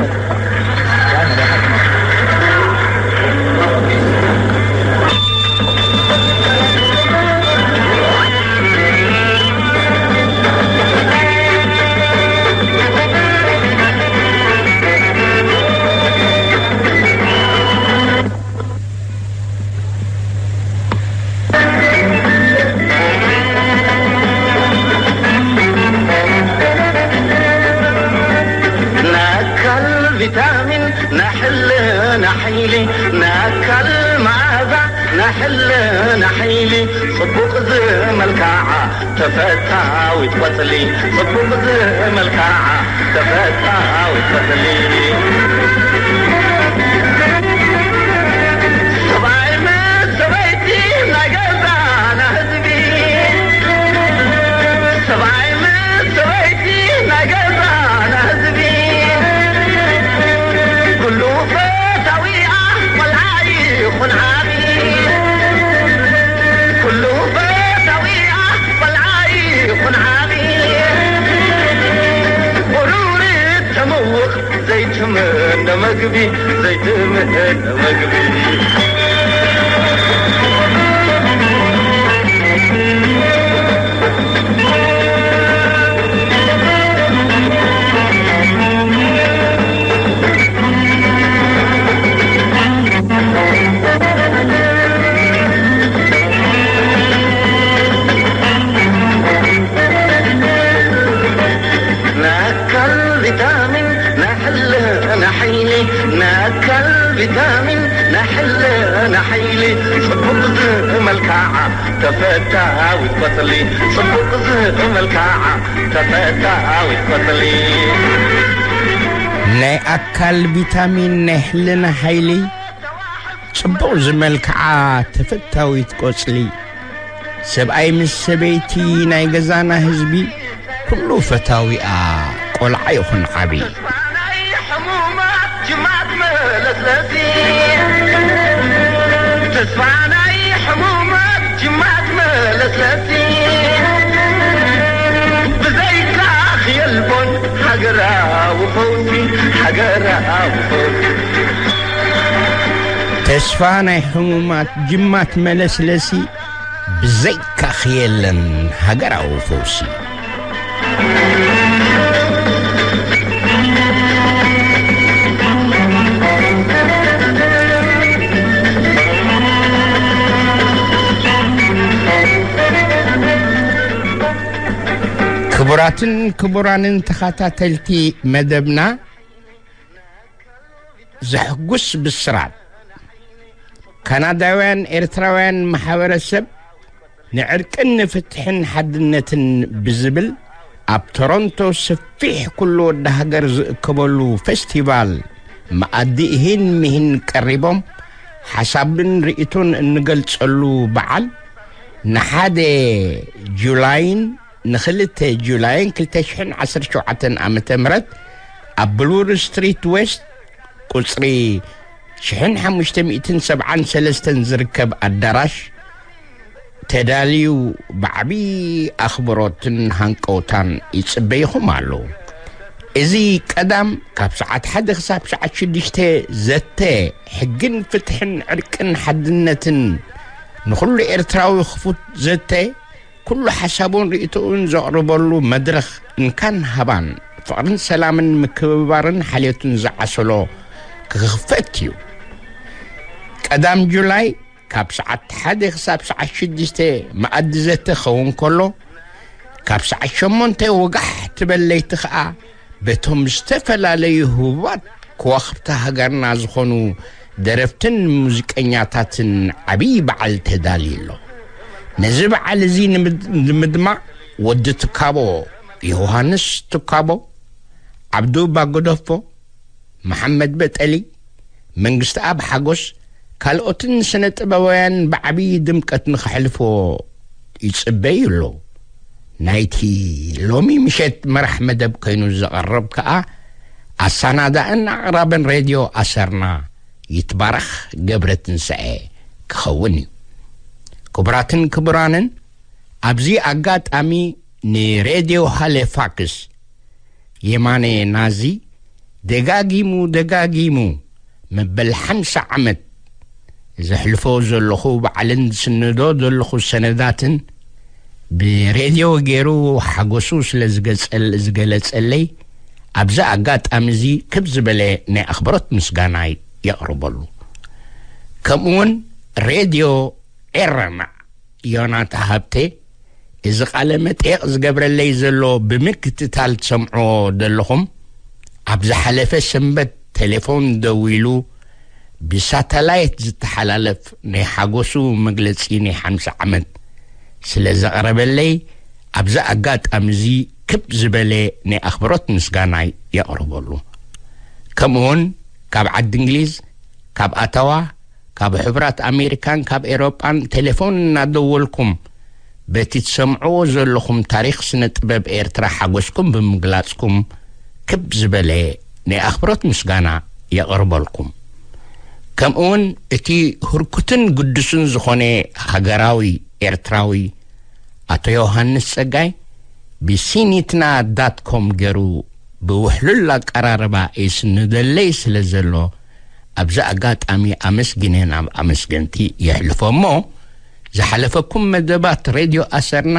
ንኣካል ቪታሚን፣ ንሕልና ሓይሊ፣ ንኣካል መኣዛ፣ ንሕልና ሓይሊ፣ ጽቡቕ ዝመልክዓ ተፈታዊት ቆጽሊ፣ ጽቡቕ ዝመልክዓ ተፈታዊት ቆጽሊ። ሰብኣይ ምስ ሰበይቲ ናይ ገዛና ህዝቢ፣ ሰብኣይ ምስ ሰበይቲ ናይ ገዛና ህዝቢ፣ ኩሉ ፈታዊኣ ቆልዓ ይኹን ዓቢ፣ ኩሉ ፈታዊኣ ቆልዓ ይኹን ዓቢ፣ ቁሩር ተመውቕ ዘይትምነ መግቢ፣ ዘይትምነ መግቢ። ንኣካል ቪታሚን፣ ንሕልና ሓይሊ፣ ንኣካል ቪታሚን፣ ንሕልና ሓይሊ፣ ጽቡቕ ዝመልክዓ ተፈታዊት ቆጽሊ፣ ጽቡቕ ዝመልክዓ ተፈታዊት ቆጽሊ። ናይ ኣካል ቪታሚን፣ ናይ ሕልና ሓይሊ፣ ጽቡቕ ዝመልክዓ ተፈታዊት ቆጽሊ። ሰብኣይ ምስ ሰበይቲ ናይ ገዛና ህዝቢ፣ ኩሉ ፈታዊኣ ቆልዓ ይኹን ዓቢ። ተስፋ ናይ ሕሙማት ጅማት መለስለሲ፣ ተስፋ ናይ ሕሙማት ጅማት መለስለሲ፣ ብዘይካኺ የልቦን ሃገራዊ ፈውሲ፣ ሃገራዊ ፈውሲ። ተስፋ ናይ ሕሙማት ጅማት መለስለሲ፣ ብዘይካኺ የለን ሃገራዊ ፈውሲ። ክቡራትን ክቡራንን ተኸታተልቲ መደብና፣ ዘሕጉስ ብስራት። ካናዳውያን ኤርትራውያን ማሕበረሰብ ንዕርቅን ንፍትሕን ሓድነትን ብዝብል ኣብ ቶሮንቶ ሰፊሕ ኩሉ ወዲ ሃገር ዝእከበሉ ፌስቲቫል መኣዲ እሂን ምሂን ቀሪቦም ሓሳብን ርእይቶን እንገልጸሉ በዓል ንሓደ ጁላይን ንክልተ ጁላይን ክልተ ሽሕን ዓሰርተ ሸውዓተን ዓመተ ምህረት ኣብ ብሉር ስትሪት ዌስት ቁጽሪ ሽሕን ሓሙሽተ ሚእትን ሰብዓን ሰለስተን ዝርከብ ኣዳራሽ ተዳልዩ ብዓቢ ኣኽብሮትን ሃንቀውታን ይጽበይኹም ኣሎ። እዚ ቀዳም ካብ ሰዓት ሓደ ክሳብ ሰዓት ሽዱሽተ ዘተ ሕግን ፍትሕን ዕርቅን ሓድነትን ንኹሉ ኤርትራዊ ክፉት ዘተ ኩሉ ሓሳቡን ርእይቶኡን ዘቕርበሉ መድረኽ እንካን ሃባን ፍቕርን ሰላምን ምክብባርን ሓልዮትን ዝዓሰሎ ክኽፈት እዩ። ቀዳም ጁላይ ካብ ሰዓት ሓደ ክሳብ ሰዓት ሽዱሽተ መኣዲ ዘተ ክኸውን ከሎ፣ ካብ ሰዓት ሸሞንተ ወጋሕ ትበል ለይቲ ኸኣ በቶም ዝተፈላለዩ ህቡባት ከዋኽብቲ ሃገርና ዝኾኑ ደረፍትን ሙዚቀኛታትን ዓብዪ በዓል ተዳልዩ ኣሎ። ነዚ በዓል እዚ ንምድ-፣ ንምድማቕ ወዲ ትካቦ፣ ዮሃንስ ትካቦ፣ ዓብዱ ባጎደፎ፣ መሓመድ በጠሊ፣ መንግስቲ ኣብ ሓጎስ፣ ካልኦትን ስነ ጥበባውያን ብዓብዪ ድምቀት ንኸሕልፎ ይጽበዩ ኣለዉ። ናይቲ ሎሚ ምሸት መራሕ መደብ ኮይኑ ዝቐርብ ከኣ ኣሰናዳእን ኣቕራብን ሬድዮ ኣሰርና ይትባረኽ ገብረ ትንሳኤ ክኸውን እዩ። ክቡራትን ክቡራንን፣ ኣብዚ ኣጋጣሚ ንሬድዮ ሃሌፋክስ የማነ ናዚ ደጋጊሙ ደጋጊሙ መበል ሓምሳ ዓመት ዘሕልፎ ዘለኹ በዓልን ዝስንዶ ዘለኹ ሰነዳትን ብሬድዮ ገይሩ ሓጎሱ ስለ ዝገጸል-፣ ዝገለጸለይ፣ ኣብዚ ኣጋጣሚ እዚ ክብ ዝበለ ናይ ኣኽብሮት ምስጋናይ የቕርበሉ። ከምኡውን ሬድዮ ኤረና ዮናታ ሃብቴ፣ እዚ ቃለ መጠየቕ ዝገብረለይ ዘሎ ብምክትታል ትሰምዕዎ ዘለኹም፣ ኣብ ዝሓለፈ ሰንበት ቴሌፎን ደዊሉ ብሳተላይት ዝተሓላለፍ ናይ ሓጎሱ መግለጺ ናይ ሓምሳ ዓመት ስለ ዘቕረበለይ፣ ኣብዚ ኣጋጣሚ እዚ ክብ ዝበለ ናይ ኣኽብሮት ምስጋናይ የቕርበሉ። ከምኡውን ካብ ዓዲ እንግሊዝ፣ ካብ ኣታዋ፣ ካብ ሕቡራት ኣሜሪካን ካብ ኤሮጳን ቴሌፎን እናደወልኩም በቲ ትሰምዕዎ ዘለኹም ታሪኽ ስነ ጥበብ ኤርትራ ሓጎስኩም ብምግላጽኩም ክብ ዝበለ ናይ ኣኽብሮት ምስጋና የቕርበልኩም። ከምኡውን እቲ ህርኩትን ግዱስን ዝኾነ ሃገራዊ ኤርትራዊ ኣቶ ዮሃንስ ጸጋይ ብሲኒትና ዳት ኮም ገይሩ ብውሕሉል ኣቀራርባ የስንደለይ ስለ ዘሎ፣ ኣብዚ ኣጋጣሚ ኣመስጊነ ናብ ኣመስገንቲ የሕልፎ እሞ፣ ዝሓለፈኩም መደባት ሬድዮ ኣሰርና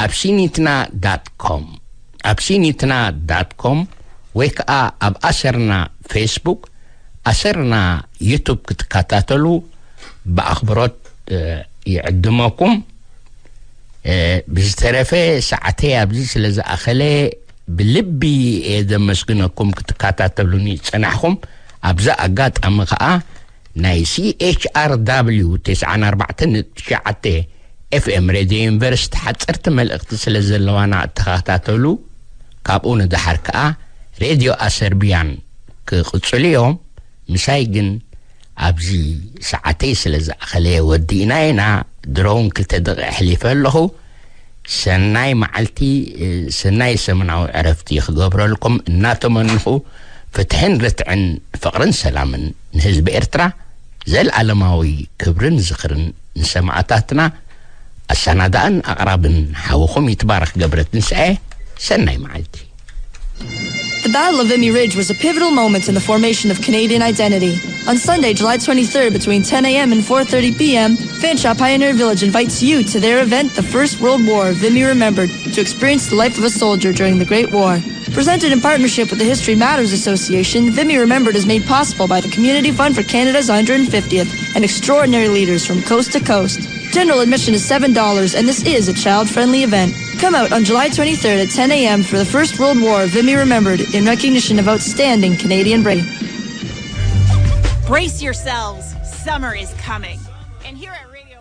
ኣብ ሲኒትና ዳት ኮም፣ ኣብ ሲኒትና ዳት ኮም ወይ ከኣ ኣብ ኣሰርና ፌስቡክ፣ ኣሰርና ዩቱብ ክትከታተሉ ብኣኽብሮት፣ እ፣ ይዕድመኩም። እ፣ ብዝተረፈ ሰዓተይ ኣብዚ ስለ ዝኣኸለ ብልቢ እየ ዘመስግነኩም ክትከታተሉኒ ዝጸናሕኩም። ኣብዚ ኣጋጣሚ ከኣ ናይ ሲ ኤች ኣር ዳብሊው ተስዓን ኣርባዕተን ነጥቢ ትሽዓተ ኤፍ ኤም ሬድዮ ዩኒቨርሲቲ ሓጸርቲ መልእኽቲ ስለ ዘለዋና እተኸታተሉ፣ ካብኡ ንደሓር ከኣ ሬድዮ ኣሰርቢያን ክቕጽሉ እዮም። ምሳይ ግን ኣብዚ ሰዓተይ ስለ ዝኣኸለ ወዲእና ኢና። ድሮውን ክልተ ደቂቕ ኣሕሊፈ ኣለኹ። ሰናይ መዓልቲ፣ ሰናይ ሰሙናዊ ዕረፍቲ ክገብረልኩም እናተመንኹ፣ ፍትሕን ርትዕን ፍቕርን ሰላምን ንህዝቢ ኤርትራ፣ ዘልኣለማዊ ክብርን ዝኽርን ንሰማእታትና። ኣሰናዳእን ኣቕራብን ሓውኹም ይትባረኽ ገብረ ትንሳኤ። ሰናይ መዓልቲ። The Battle of Vimy Ridge was a pivotal moment in the formation of Canadian identity. On Sunday, July twenty-third, between ten a.m. and four thirty p.m., Fanshawe Pioneer Village invites you to their event, The First World War, Vimy Remembered, to experience the life of a soldier during the Great War. Presented in partnership with the History Matters Association, Vimy Remembered is made possible by the Community Fund for Canada's one hundred fiftieth and extraordinary leaders from coast to coast. General admission is seven dollars, and this is a child-friendly event. Come out on July twenty-third at ten a.m. for the First World War, Vimy Remembered, in recognition of outstanding Canadian bravery. Brace yourselves, summer is coming. And here at Radio